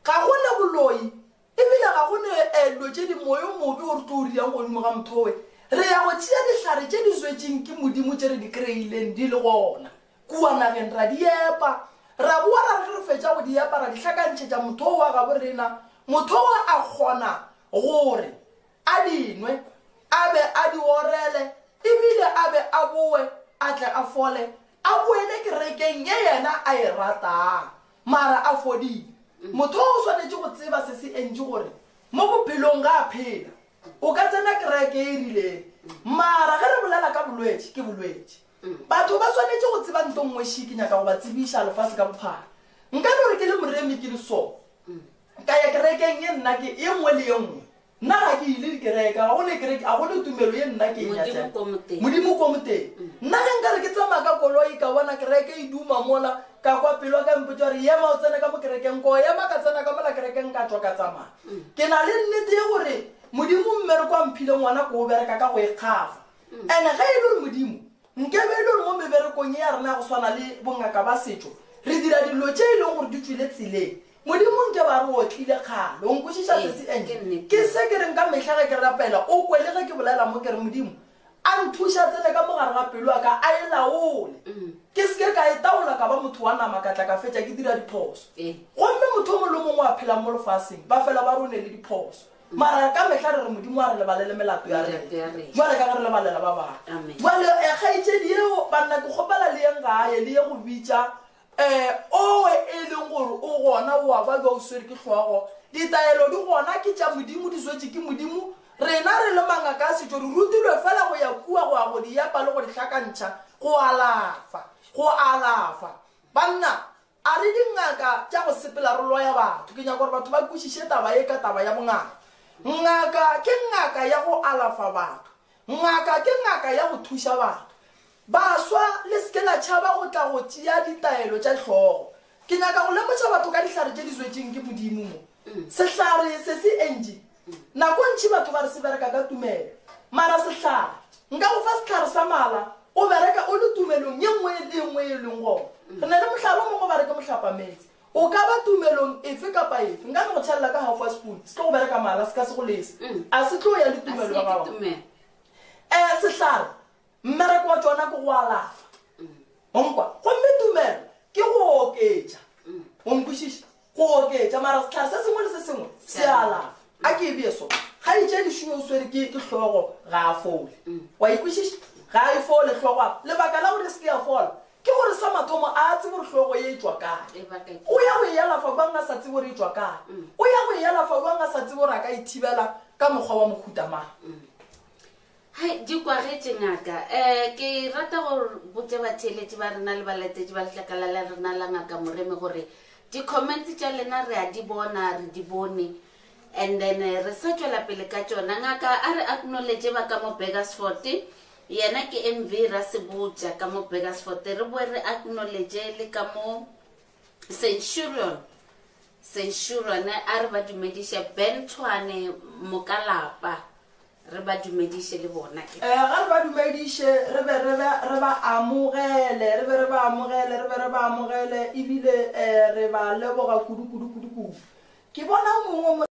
Ga go ne boloi ebile ga go ne eh, dilo tše di moyo mobe o re tlo o riang godimo ga motho owe. Re ya go tšea dihlare tše di swetšeng ke Modimo tše re di kry-ileng di le gona. Kua nageng ra di epa, ra boa ra re ge re fetša go di epa ra di hlakantšhetša motho wa gabo rena. Motho wa a kgona gore a di nwe, a be a di orele, ebile a be a boe a tle a fole, a boele kerekeng ye yena a e ratang, mara a fodile. Motho o swanetše go tseba se se entše gore mo bophelong ge a phela o ka tsena kereke e rileng, mara ge re bolela ka bolwetši ke bolwetši. Batho ba swanetše go tseba nto nngwe še ke nyaka go ba tsebiša lefase ka bophara. Nka no re ke le moremi ke le so, ka ya kerekeng ye nna ke ye nngwe le ye nngwe. Nna ga ke ile dikereke, ga go ne kereke, ga go ne tumelo ye nna ke e nyatšang. Modimo ko moteng. Nna ge nka re ke tsamaya ka koloi ka bona kereke e duma mola, ka kwa pelo ya ka e mpotša gore ema o tsene ka mo kerekeng, ko ema ka tsena ka mola kerekeng ka tšwa ka tsamaya. Ke na le nnete ye gore Modimo mmereko a mphileng wona ke o bereka ka go ikgafa. And-e ge e le gore Modimo, nke be e le gore mo meberekong ye ya rena ya go swana le bongaka ba setšo, re dira dilo tše e lego gore di tšwile tseleng, Modimo nke ba re otlile kgale. O nkwešiša, Sesi Angie? Ke se ke reng ka mehla ge ke rapela, o kwe le ge ke bolela mo, ke re, Modimo, a nthuše a tsene ka mo gare ga pelo ya ka, a e laole. Ke se ke ka e taola ka ba motho wa nama ka tla ka fetša ke dira diphoso. Gomme motho o mongwe le o mongwe a phelang mo lefaseng, ba fela ba re o ne le diphoso. Mara ka mehla re re Modimo a re lebalele melato ya rena, bjale ka ge re lebalela ba bangwe. Bjale, eh, kgaetšedi yeo, banna, ke kgopela le yeng gae, le ye go bitša, eh, owe e leng gore o gona, o a babja, o swere ke hlogo. Ditaelo di gona, ke tša Modimo, di swetše ke Modimo. Rena re le mangaka a setšo re rutilwe fela go ya kua go ya go di epa le go di hlakantšha, go alafa, go alafa. Banna, A re dingaka tša go sepela re loya batho. Ke nyaka gore batho ba kwešiše taba ye ka taba ya bongaka. Ngaka ke ngaka ya go alafa batho. Ngaka ke ngaka ya go thuša batho. Baswa, le se ke la tšhaba go tla go tšea ditaelo tša hlogo. Ke nyaka go lemoša batho ka dihlare tše di swetšeng ke Modimo mo. Sehlare se se entši. Nako ntši batho ba re se bereka ka tumelo. Mara sehlare, nka go fa sehlare sa mala, o bereka o le tumelong ye nngwe le ye nngwe ye e leng gona. Re na le mohlare o mongwe ba re ke mohlapameetse. O ka ba tumelong efe kapa efe. Nka no go tšhelela ka half wa spoon, se tlo go bereka mala, se ka se go lese. A se tlo ya le tumelo ya gago. Um sehlare, mmereko wa tšona ke go alafa. O nkwa? Gomme tumelo ke go oketša. O nkwešiša? Go oketša, mara sehlare se sengwe le se sengwe se a alafa. A ke e bee so. Kgaetšedi šo o swere ke, ke hlogo, ga a fole. Wa e kwešiša? Ga a e fole hlogo a. Lebaka la gore e se ke ya fola, ke gore sa mathomo a a tsebe gore hlogo ye e tšwa kae. O ya go e alafa bjang a sa tsebe gore e tšwa kae? O ya go e alafa bjang a sa tsebe gore a ka e thibela ka mokgwa wa mohuta mang? Hai, di kwagetše ngaka. Um ke rata go botša batheeletši ba rena le balatetši ba letlakala la rena la Ngaka Moremi gore di-comments tša lena re a di bona, re di bone and then eh, re sa tšwela pele ka tšona. Ngaka a re acknowledge ba ka mo Burgersfort, yena ke MV Rasebotša ka mo Burgersfort. Re boe re acknowledge le ka mo Centurion, Centurion a re ba dumediše Ben Tshwane Mokalapa. Re ba dumediše le bona. Ke. Ga re ba dumediše, re be re be re ba amogele, re be re ba amogele, re be re ba amogele, ebile re ba leboga kudu, kudu, kudu, kudu. Ke bona o mongwe mo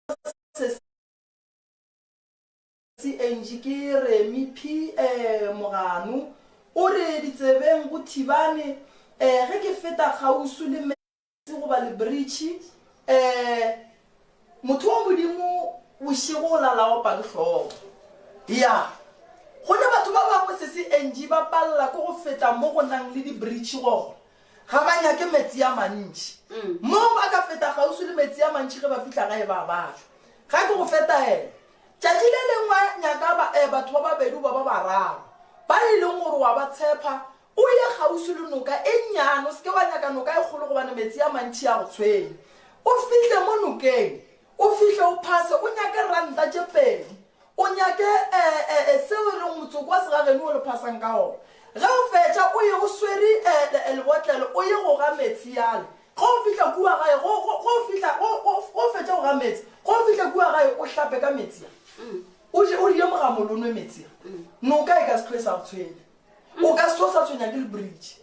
se se Angie, ke Remy P. Mogano, o re ditsebeng go thibane, ge ke feta kgauswi le. Se goba lebritšhi, um motho wa Modimo bošego o lala opa ke hlogo. Ya. Go ne batho ba bangwe se se NG ba palela ke go feta mo go nang le dibritšhi gona. Ga ba nyake metsi a mantši. Mo ba ka feta kgauswi le metsi a mantši ge ba fihla gae ba bajwa. Ga ke go fe taelo. Tšatši le lengwe nyaka ba, eh, batho ba babedi goba ba bararo ba e leng gore wa ba tshepa O ye kgauswi le noka e nnyane, o se ke wa nyaka noka e kgolo gobane metsi a mantši a go tshwenya. O fihle mo nokeng, o fihle o phase, o nyake ranta tše pedi, o nyake e, e, seo e leng motsoko wa segageno o le phasang ka ona. Ge o fetša o ye o swere e, lebotlelo o ye go ga metsi ale. Ge o fihla kua gae, go, go, go o fihla, go, go, go o fetša go ga metsi, ge o fihla kua gae o hlape ka metsi a. O je, o rie mogamolo o nwe metsi a. Noka e ka se hlwe e sa go tshwenya. O ka se tlo sa tshwenya ke lebritšhi.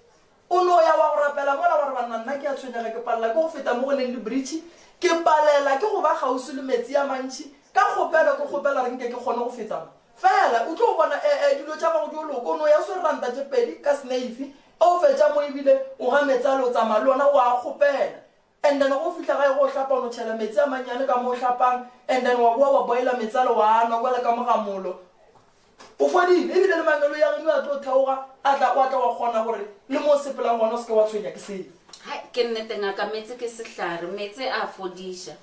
O no ya wa go rapela mola wa re, Banna, nna ke a tshwenyega, ke palela ke go feta mo go neng lebritšhi, ke palela ke go ba kgauswi le metsi a mantši, ka kgopelo ke kgopela gore nke ke kgone go feta mo. Fela o tlo bona, e, e, dilo tša gago di o loka. O no ya o swere ranta tše pedi ka seneifi, o fetša mo ebile o ga metsi ale o tsamaya le ona, o a kgopela. And then ge o fihla gae go hlapa o no tšhela metsi a mannyane ka mo o hlapang and then wa boa wa boila metsi ale wa a nwa bjale ka mogamolo. O fodile ebile le mangeloi a geno a tlo theoga a tla wa tla wa kgona gore le mo o sepelang gona o seke wa tshwenya ke selo. Hai, ke nnete ngaka, meetse ke sehlare, meetse a fodiša.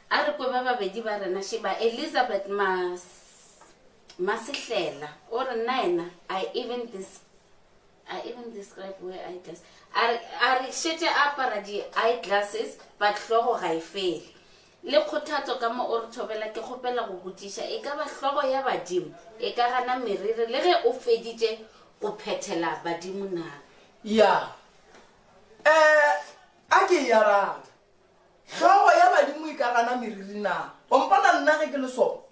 A re kwe ba babedi ba rena šeba Elizabeth Mas Masehlela o re nna ena I even this I even describe where eye glass. A re a re šetše a apara di eye glasses but hlogo ga e fele. Le kgothatso ka mo o re thobela ke kgopela go botšiša e ka ba hlogo ya badimo e ka gana meriri le ge o feditše go phethela badimo na? Ya. Eh, a ke e arabe. Hlogo ya badimo e ka gana meriri na? Wa mpona nna ge ke le so?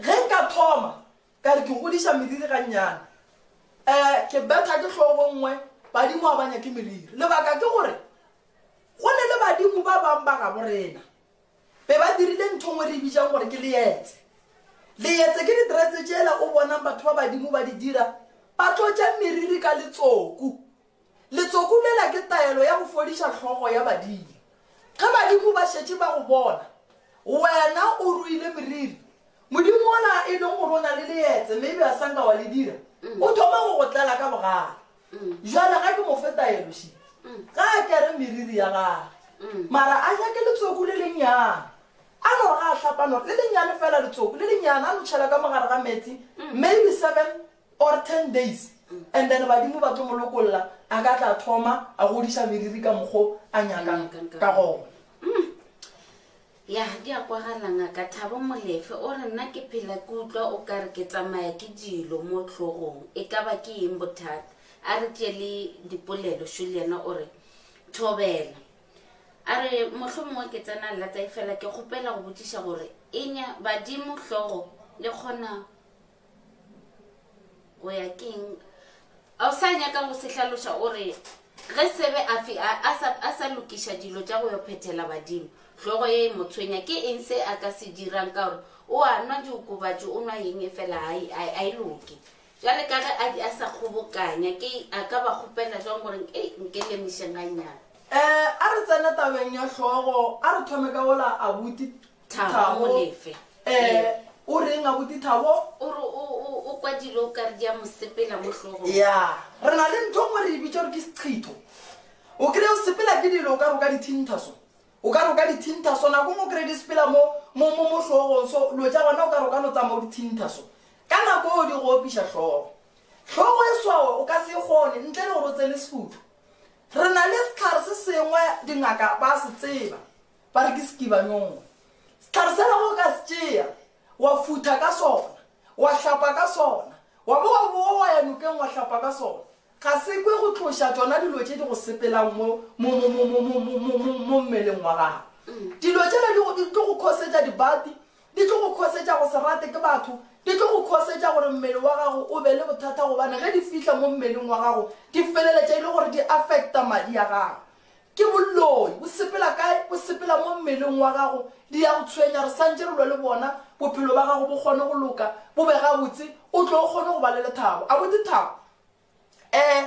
Ge nka thoma Ka re ke godiša meriri gannyane. Um ke betha ke hlogo nngwe, badimo ga ba nyake meriri. Lebaka ke gore go ne le badimo ba bang ba gabo rena be ba dirile ntho nngwe re e bitšang gore ke leetse. Leetse ke diteretse tšela o bonang batho ba badimo ba di dira, ba tlotša meriri ka letsoku. Letsoku lela ke taelo ya go fodiša hlogo ya badimo. Ge badimo ba šetše ba go bona, Wena o ruile meriri, Modimo ola e leng gore o na le leetse maybe a sanka wa le dira, o thoma go go tlela ka bogale. Jwale ga ke mo fe taelo še, ga a kere meriri ya gage, mara a nyake letsoku le lennyane, a no re ga a hlapa no re le lennyane fela letsoku le lennyane a no tšhela ka mogare ga metsi maybe 7 or 10 days and then badimo ba tlo mo lokolla a ka tla thoma a godiša meriri ka mokgo a nyakang ka gona. Ya, di a kwagala ngaka. Thabo Molefe o re nna ke phela ke utlwa o ka re ke tsamaya ke dilo mo hlogong. E ka ba ke eng bothata? A re tšee le dipolelo šo le yena o re thobela. A re mohlomongwe ke tsena lata efela ke kgopela go botšiša gore enya badimo hlogo le kgona go ya keng a o sa nyaka go se hlaloša o re ge sebe a fi a sa a sa lokiša dilo tša go yo phethela badimo hlogo ye e mo tshwenya ke eng se a ka se dirang ka gore o a nwa diokobatši o nwa eng e fela a e, a e loke jale ka ge a a sa kgobokanya ke a ka ba kgopela jwang gore ei nke lemišeng gannyane. Um a re tsene tabeng ya hlogo a re thome ka ola abuti Thabo Molefe. Eh, o reng abuti Thabo? O re o kwa dilo o kare di a mo sepela mo hlogong. Ya, re na le ntho nngwe re e bitša gore ke seqhitho. O kry o sepela ke dilo o ka re o ka di thintha so. O ka re o ka di thintha so, nako nngwe o kry di sepela mo mo mo mo hlogong so, dilo tša gona o ka re o ka no tsamaya o di thintha so. Ka nako eo di go opiša hlogo. Hlogo e swao o ka se e kgone ntle le gore o tsene sefutho. Re na le sehlare se sengwe dingaka ba se tseba. Ba re ke sekibanyong. Sehlare sela ge o ka se tšea, wa futha ka sona, wa hlapa ka sona, wa bo wa boa wa ya nokeng wa hlapa ka sona, ga se kwe go tloša tšona dilo tše di go sepelang mo, mo, mo, mo, mo, mo, mo, mo, mo, mo mmeleng wa gago. Dilo tšela di go, di tlo go khosetša dibati, di tlo go khosetša go se rate ke batho, di tlo go khosetša gore mmele wa gago o be le bothata gobane ge di fihla mo mmeleng wa gago di feleletša e le gore di affecta madi a gago. Ke boloi, bo sepela kae? Bo sepela mo mmeleng wa gago, di ya go tshwenya. Re santše re lwe le bona, bophelo ba gago bo kgone go loka, bo be gabotse, o tlo o kgone go ba le lethabo. Abuti Thabo, Ee,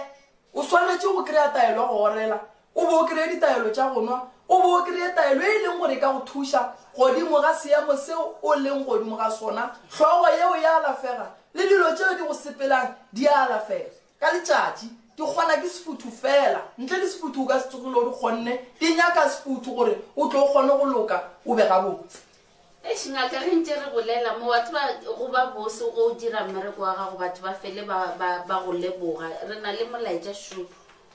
o swanetše go kry-a taelo ya go orela, o be o kry-e ditaelo tša go nwa, o be o kry-e taelo e leng gore e ka go thuša godimo ga seemo seo o leng godimo ga sona. Hlogo yeo ya alafega, le dilo tšeo di go sepelang di a alafega. Ka letšatši, di kgona ke sefuthu feela. Ntle le sefuthu o ka se tsogile o di kgonne. Di nyaka sefuthu gore o tlo o kgone go loka o be gabotse. Eish ngaka ge ntše re bolela mo wa tseba go ba bose go o dira mmereko wa gago batho ba fele ba, ba, ba go leboga. Re na le molaetša šo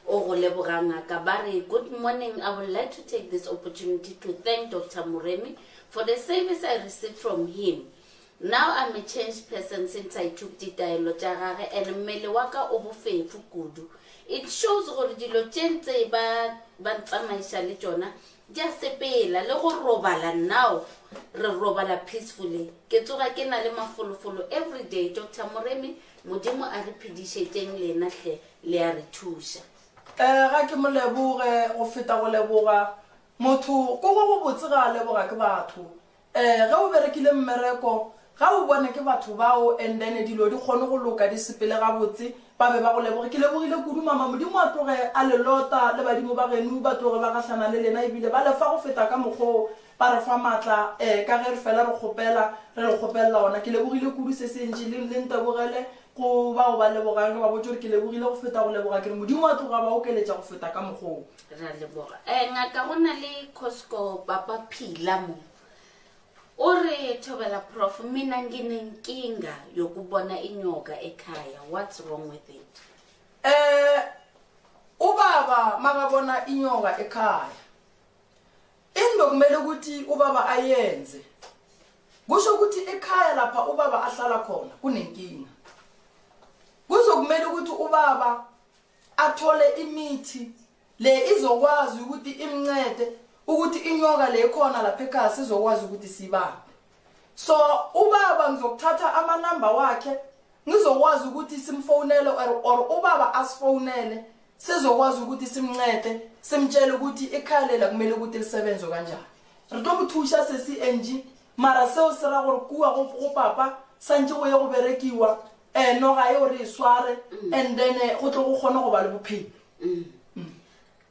o go leboga ngaka ba re good morning I would like to take this opportunity to thank Doctor Moremi for the service I received from him. Now I'm a changed person since I took ditaelo tša gage and mmele wa ka o bofefo kudu. It shows gore dilo tše ntse ba ba ntsamaiša le tšona di a sepela le go robala now re robala peacefully. Ke tsoga ke na le mafolofolo every day. Doctor Moremi, Modimo a re phedišetšeng lena hle le a re thuša. Eh, ga ke mo leboge go feta go leboga motho ko go go botse ga a leboga ke batho. Ee, ge o berekile mmereko, ga o bone ke batho bao and then dilo di kgone go loka di sepele gabotse, ba be ba go leboge. Ke lebogile kudu mama, Modimo a tloge a le lota le badimo ba genu ba tloge ba gahlana le lena ebile ba le fa go feta ka mokgoo ba re fa maatla ee ka ge re fela re kgopela re le kgopelela ona. Ke lebogile kudu se se ntši le le ntebogele go bao ba lebogang ke ba botše gore ke lebogile go feta go leboga ke re Modimo a tloga a ba okeletša go feta ka mokgoo. Ra leboga. Eh, ngaka go na le Cosco Papa Phila mo. O re thobela prof mina nginenkinga yokubona inyoka ekhaya what's wrong with it? Eh ubaba makabona inyoka ekhaya into kumele ukuthi ubaba ayenze kusho ukuthi ekhaya lapha ubaba ahlala khona kunenkinga kuzokumele ukuthi ubaba athole imithi le izokwazi ukuthi imncede ukuthi inyoka le khona lapha ekhaya sizokwazi ukuthi sibambe so ubaba ngizokuthatha amanamba wakhe ngizokwazi ukuthi simfonele or, or ubaba asifonele sizokwazi ukuthi simncede simtshele ukuthi ikhaya lela kumele ukuthi lisebenze kanjani re tlo mo thuša sesi Angie mara seo se ra gore kua go, go papa santše go ye go berekiwa um noga eo re e sware and then eh, go tlo go kgone go ba le bophelo.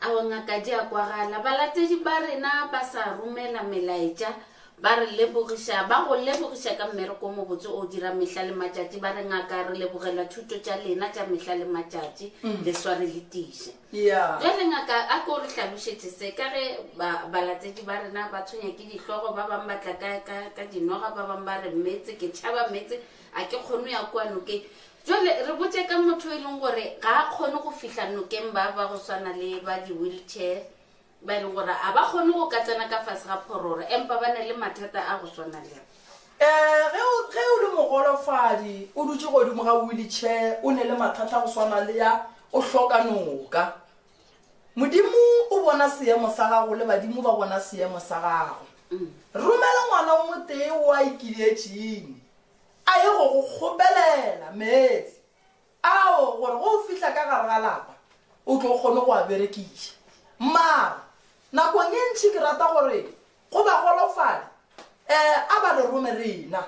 Ao ngaka di a kwagala. Balatedi ba rena ba sa romela melaetša. Ba re lebogiša, ba go lebogiša ka mmereko o mobotse o dira mehla le matšatši. Ba re, Ngaka, re lebogela thuto tša lena tša mehla le matšatši. Le sware le tiše. Yeah. Bjale, ngaka, a ko re hlalošetše se, ka ge ba, balatedi ba rena ba tshwenya ke dihlogo, ba bangwe ba tla ka, ka, ka dinoga, ba bangwe ba re meetse, ke tšhaba meetse, a ke kgone ya kua nokeng. Jwale, re botše ka motho e leng gore ga a kgone go fihla nokeng, ba ba go swana le ba di-wheelchair, ba e leng gore a ba kgone go ka tsena ka fase ga phororo empa ba na le mathata a go swana le um ge o ge o le mogolofadi o dutše godimo ga wheelchair o ne le mathata go swana le ya o hloka noka modimo o bona seemo sa gago le badimo ba bona seemo sa gago mm. romela ngwana o motee o a ikiletšeng a ye go go kgopelela meetse Ao, gore ge o fihla ka gare ga lapa, o tlo kgone go a berekiša. Mara, nakong e ntši ke rata gore go bagolofadi, um a ba re rome rena.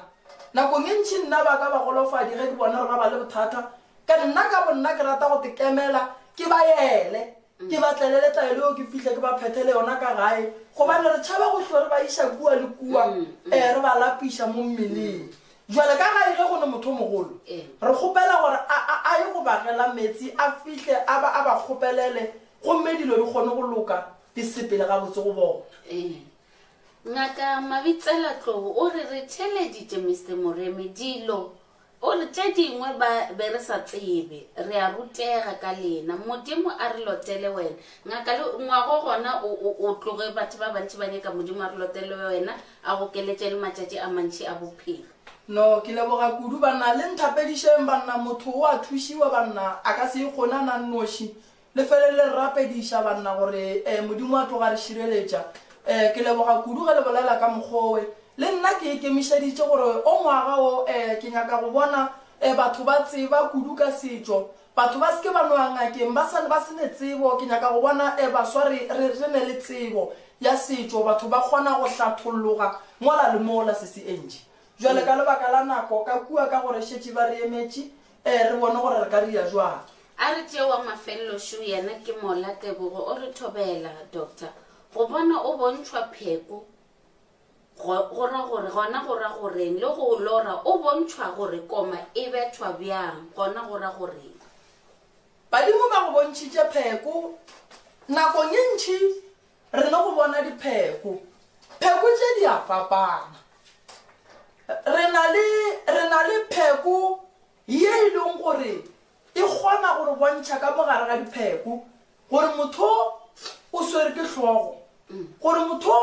Nakong e ntši nna ba ka bagolofadi ge ke bona gore ba ba le bothata, ka nna ka bonna ke rata go te kemela ke ba yele, ke ba tlele le taelo eo ke fihle ke ba phethele yona ka gae, gobane re tšhaba go hlwe re ba iša kua le kua, um re ba lapiša mo mmeleng. Bjale ka gae ge go ne motho o mogolo, re kgopela gore a, a, a ye go ba gela meetse, a fihle a ba, a ba kgopelele, gomme dilo di kgone go loka, di sepele gabotse go bona. Ee. Ngaka Mabitsela Tlou o re re theeleditše Mister Moremi dilo, o re tše dingwe ba be re sa tsebe, re a rutega ka lena. Modimo a re lotele wena. Ngaka le ngwago gona o, o, o tloge batho ba bantši ba nyaka Modimo a re lotele wena, a go keletše le matšatši a mantši a bophelo. No, ke leboga kudu banna, le nthapedišeng banna, motho o a thušiwa banna, a ka se ikgone a na nnoši, le fele le re rapediša banna gore eh, Modimo a tloga a re šireletša. Eh, ke leboga kudu ge le bolela ka mokgowe. Le nna ke ikemišeditše gore o ngwaga o eh, ke nyaka go bona eh, batho ba tseba kudu ka setšo, Batho ba se ke ba no ya ngakeng ba sa, ba se ne tsebo. Ke nyaka go bona e baswa re, re, re ne le tsebo ya setšo, batho ba kgona go hlatholloga mola le mola, Sesi Angie. Bjale ka lebaka la nako, ka kua ka gore šetše ba re emetše, e, re bone gore re ka ria jwang. A re tšee wa mafelelo šo, yena ke Mola Tebogo, o re thobela, Doctor. Go bona o bontšhwa pheko Go, go ra gore, gona go ra goreng? Le go lora o bontšhwa gore koma e bethwa bjang, gona go ra goreng? Badimo ba go bontšhitše pheko. Nakong e ntši re no go bona dipheko. Pheko tše di a fapana. Re na le, re na le pheko ye e leng gore e kgona go re bontšha ka mo gare ga dipheko gore motho o swere ke hlogo, gore motho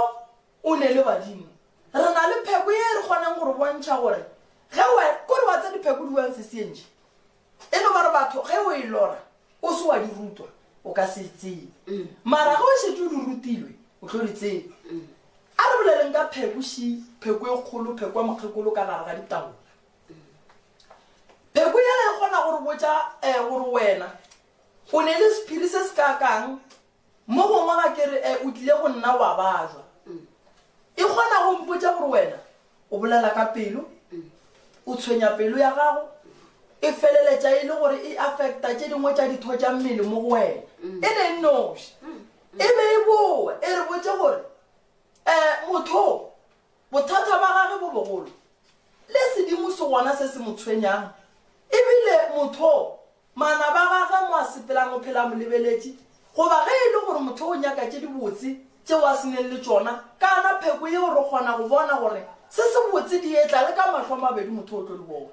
o ne le badimo. Re na le pheko ye e re kgonang go re bontšha gore ge we, kore wa tse dipheko di wang sesientše. E no ba re batho ge o e lora o se wa di rutwa o ka se e tsebe. Mara ge o šetše o di rutilwe o tlo di tseba. A re boleleng ka pheko ši, pheko e kgolo, pheko ya mokgekolo ka gare ga ditaola. Pheko yela e kgona go re botša um gore wena o ne le sephiri se se kakang Mo gongwe ga ke re, E, o tlile go nna wa bajwa. E kgona go mpotša gore wena o bolela ka pelo, o tshwenya pelo ya gago, e feleletša e le gore e affecta tše dingwe tša ditho tša mmele mo go wena. E ne e nnoši. E be e boe e re botše gore, um motho bothata ba gage bo bogolo le sedimo se gona se se mo tshwenyang, ebile motho Manaba a gagwe mo a sepelang o phela a mo lebeletše, goba ge e le gore motho o nyaka tše dibotse tšeo a se neng le tšona, ka na pheko yeo re kgona go bona gore se se botse di etla le ka mahlo a mabedi motho o tlo di bona.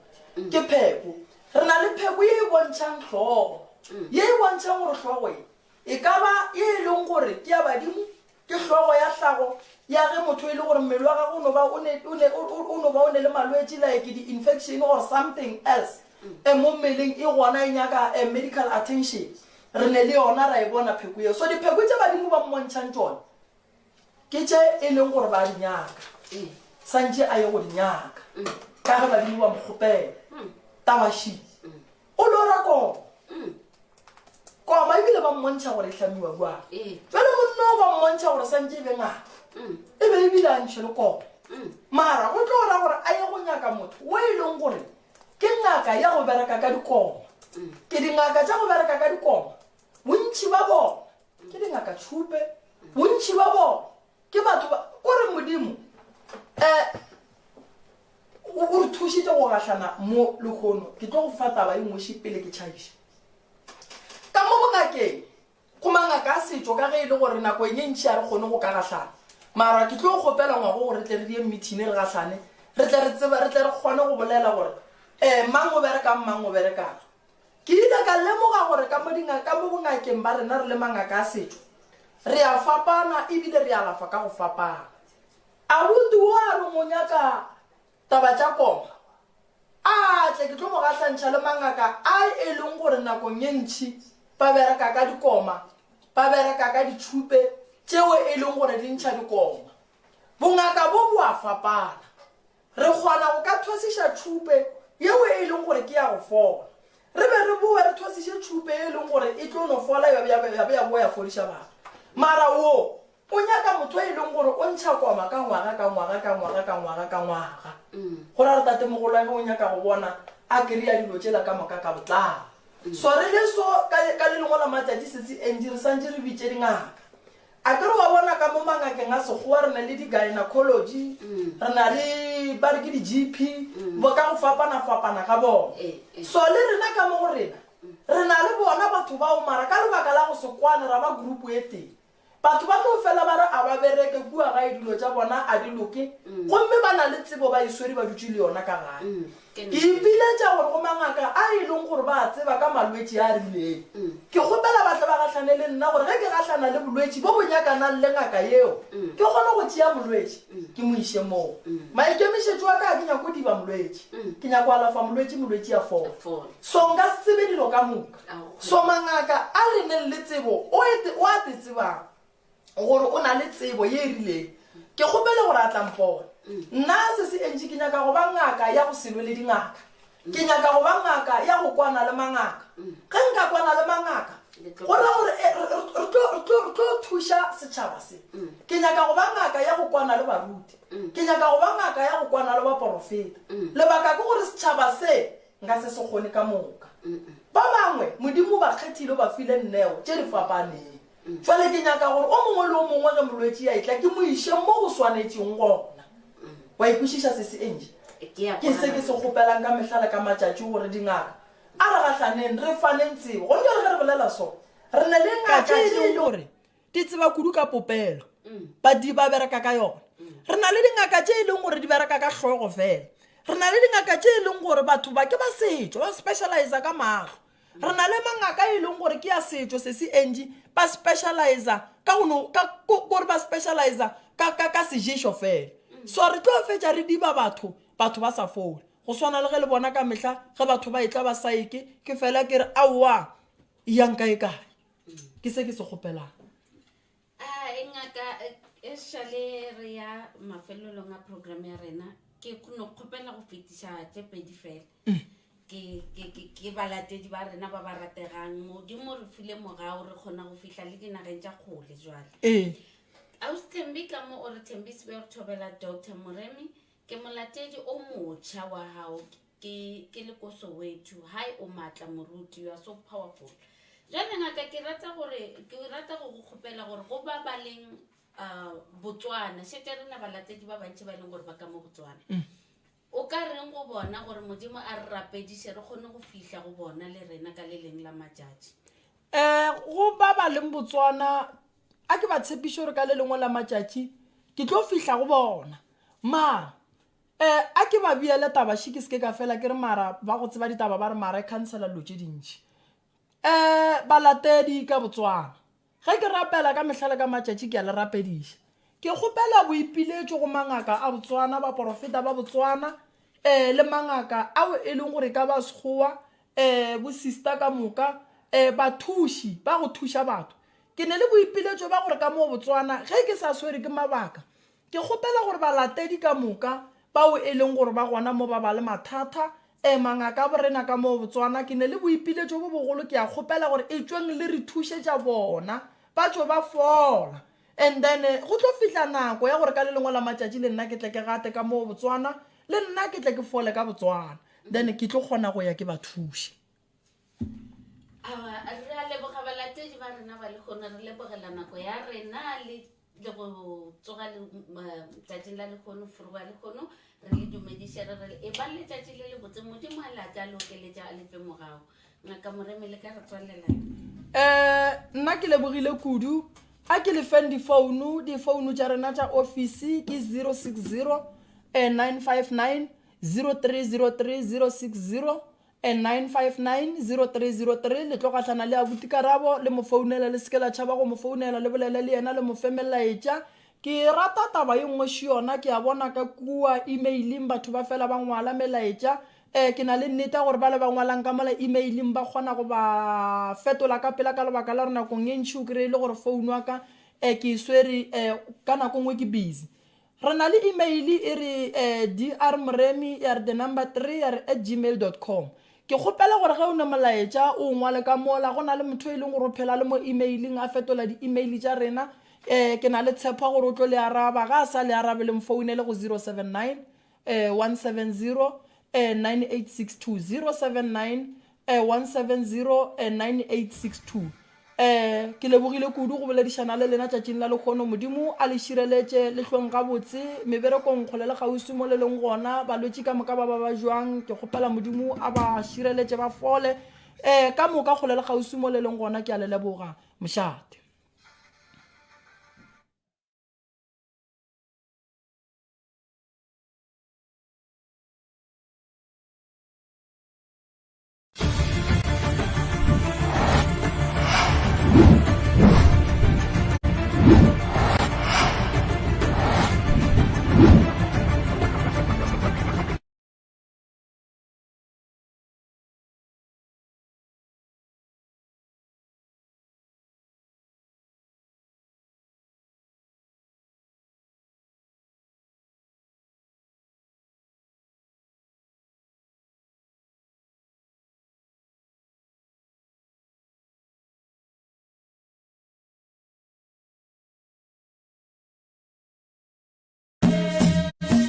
Ke pheko. Re na le pheko ye e bontšhang hlogo, ye e bontšhang gore hlogo e e ka ba ye e leng gore ke ya badimo, Ke hlogo ya hlago ya ge motho e le gore mmele wa gagwe o no ba o ne, o ne, o, o, o no ba o ne le malwetši like di-infection or something else e mo mmeleng e gona e nyaka eh, medical attention. Re ne le yona ra e bona pheko yeo. So dipheko tše badimo ba mmontšhang tšona ke tše e leng gore ba di nyaka, santše a ye go di nyaka ka ge badimo ba mo kgopela. Tabaši o lora koma. Koma ebile ba mmontšha gore e hlamiwa jwang. Jwale monna o ba mmontšha gore santše e be ngaka, e be ebile a ntšhe le koma. Mara go tlo ra gore a ye go nyaka motho o e leng gore ke ngaka ya go bereka ka dikoma. Ke dingaka tša go bereka ka dikoma, bontši ba bona ke dingaka tšhupe, bontši ba bona ke batho ba kore Modimo. Um o re thušitše go gahlana mo lehono. Ke tlo go fa taba e nngwe še pele ke tšhaiša. Ka mo bongakeng, go mangaka a setšo ka ge e le gore nako e ntši a re kgone go ka gahlana. Mara ke tlo kgopela ngwago gore re tle re die meeting re gahlane, re tle re tseba, re tle re kgone go bolela gore um mang o berekang, mang o berekang. Ke ile ka lemoga gore ka mo dinga, ka mo bongakeng ba rena re le mangaka a setšo, re a fapana ebile re alafa ka go fapana. Abuti wo a reng o nyaka taba tša koma, a tle ke tlo mo gahlantšha le mangaka a e leng gore nakong ye ntši ba bereka ka dikoma, ba bereka ka ditšhupe tšeo e leng gore di ntšha dikoma. Bongaka bo bo a fapana. Re kgona go ka thwasiša tšhupe yeo e leng gore ke ya go fola. Re be re boe re thwasiše tšhupe e leng gore e tlo no fola ya be ya boa ya fodiša batho. Mara wo o nyaka motho e leng gore o ntšha koma ka ngwaga ka ngwaga ka ngwaga ka ngwaga ka ngwaga. Go ra gore tatemogolo o nyaka go bona a kry-a dilo tšela ka moka ka botlalo. So re le so ka, ka le lengwe la matšatši setse Angie re santše re bitše dingaka. A ke re wa bona ka mo mangakeng a Sekgowa re na le di-gynecology, re na le ba re ke di-G_P, bo ka go fapana-fapana ga bona. So le rena ka mo go rena re na le bona batho bao mara ka lebaka la go se kwane ra ba group e tee. Batho ba tlo fela ba re a ba bereke kua gae dilo tša bona a di loke gomme ba na le tsebo ba e swere ba dutše le yona ka gae. Ke ipiletša gore go mangaka a e leng gore ba a tseba ka malwetši a a rileng, ke kgopela ba tle ba gahlane le nna gore ge ke gahlana le bolwetši bo bo nyakanang le ngaka yeo, ke kgone go tšea molwetši ke mo iše moo. Maikemišetšo a ka ga ke nyake go diba molwetši, ke nyaka go alafa molwetši, molwetši a fole. So nka se tsebe dilo ka moka. So mangaka a re neng le tsebo o e o a te tsebang gore o na le tsebo ye e rileng, ke kgopele gore a tla mpona. Nna se se entši ke nyaka go ba ngaka ya go se lwe le dingaka. Ke nyaka go ba ngaka ya go kwana le mangaka. Ge nka kwana le mangaka, go ra gore e, re, re, re tlo, re tlo, re tlo thuša setšhaba se. Ke nyaka go ba ngaka ya go kwana le baruti. Ke nyaka go ba ngaka ya go kwana le baporofeta. Lebaka ke gore setšhaba se Nka se se kgone ka moka. Ba bangwe, Modimo o ba kgethile, o ba file nneo tše di fapaneng. Jwale ke nyaka gore o mongwe le o mongwe ge molwetši a etla, ke mo iše mo go swanetšeng gona. Wa e kwešiša, Sesi Angie? Ke se ke se kgopelang ka mehla le ka matšatši gore dingaka, a re gahlaneng, re faneng tsebo. Gona bjale ge re bolela so, re ne le ngaka tše e leng gore di tseba kudu ka popelo, ba di ba bereka ka yona. Re na le dingaka tše e leng gore di bereka ka hlogo fela. Re na le dingaka tše e leng gore batho ba ke ba setšo, ba specializa ka mahlo. Re na le mangaka e leng gore ke ya setšo sesi Angie, ba specializa ka go no ka gore ba specializa ka ka ka seješo fela. So re tlo fetša re diba batho, batho ba sa fole. Go swana le ge le bona ka mehla ge batho ba etla ba sa eke, ke fela ke re aowa, eyang kae kae. Ke se ke se kgopelang. A e ngaka e šale re ya mafelelong a program ya rena ke no kgopela go fetiša tše pedi fela mm. ke ke ke ke balatedi ba rena ba ba rategang modimo re file mogao re kgona go fihla le dinageng tša kgole jwale ee ausi thembi ka mo o re thembi sebe re thobela doctor moremi Ke molatedi o motšha wa gago ke ke le ko Soweto. Hai o maatla moruti, you are so powerful. Jwale ngaka ke rata gore ke rata go go kgopela gore go ba ba leng uh, Botswana, šetše re na balatedi ba bantši ba e leng gore ba ka mo Botswana. Mm. O ka reng go bona gore Modimo a re rapediše re kgone go fihla go bona le rena ka le leng la matšatši? Eh, go ba ba leng Botswana a ke ba tshepiše gore ka le lengwe la matšatši ke tlo fihla go bona mara um a ke ba biele taba še ke seke ka fela ke re mara ba go tseba ditaba ba re mara e khansela dilo tše dintši um balatedi ka botswana ge ke rapela ka mehla le ka matšatši ke a le rapediša ke kgopela boipiletšo go mangaka a botswana baporofeta ba botswana um le mangaka ao e leng gore ka ba sekgowa um bo-sister ka moka um bathuši ba go thuša batho Ke ne le boipiletšo ba gore ka moo Botswana ge ke sa swere ke mabaka, ke kgopela gore balatedi ka moka bao e leng gore ba gona mo ba ba le mathata, ee mangaka a borena ka moo Botswana, ke ne le boipiletšo bo bogolo ke a kgopela gore etšweng le re thušetša bona ba tšwe ba fola and then go tlo fihla nako ya gore ka le lengwe la matšatši le nna ke tle ke gate ka moo Botswana le nna ke tle ke fole ka Botswana then ke tlo kgona go ya ke ba thuše. Awa, re a leboga balatedi ba rena ba lehono re lebogela nako ya rena le Le go tsoga letšatšing la lehono, forogo ya lehono, re le dumediše re re e ba letšatši le lebotse. Modimo a late a le okeletša a lefe mogago. Ngaka Moremi, le ka re tswalela. Um nna ke lebogile kudu. A ke lefeng difounu, difounu tša rena tša ofisi ke 060 959 0303, 060 959 0303. Le tlo gahlana le abuti Karabo, le mo founele, le seke la tšhaba go mo founela, le bolele le yena, le mo fe melaetša. Ke rata taba ye nngwe še yona, ke a bona ka kua emailing batho ba fela ba ngwala melaetša. Um ke na le nnete ya gore bale ba ngwalang ka mola emailing ba kgona go ba fetola ka pela, ka lebaka la gore nakong ye ntši o kry-e le gore founu wa ka um ke e swere um ka nako nngwe ke busy. Re na le email e re drmoremi ya re the number 3 ya re at gmail dot com. Ke kgopela gore ge o ne molaetša o o ngwale ka mola. Go na le motho e leng gore o phela le mo emailing a fetola di-email tša rena. Um ke na le tshepo ya gore o tlo le araba. Ga a sa le arabe le mfounele go 079 170 9862, 079 170 9862. Um ke lebogile kudu go boledišana le lena tšatšing la lekgono. Modimo a le šireletše le hlweng gabotse meberekong kgole le kgauswi mo le leng gona. Balwetši ka moka ba ba ba jwang, ke kgopela Modimo a ba šireletše ba fole. Um ka moka kgole le kgauswi mo le leng gona, ke a le leboga. Mošate.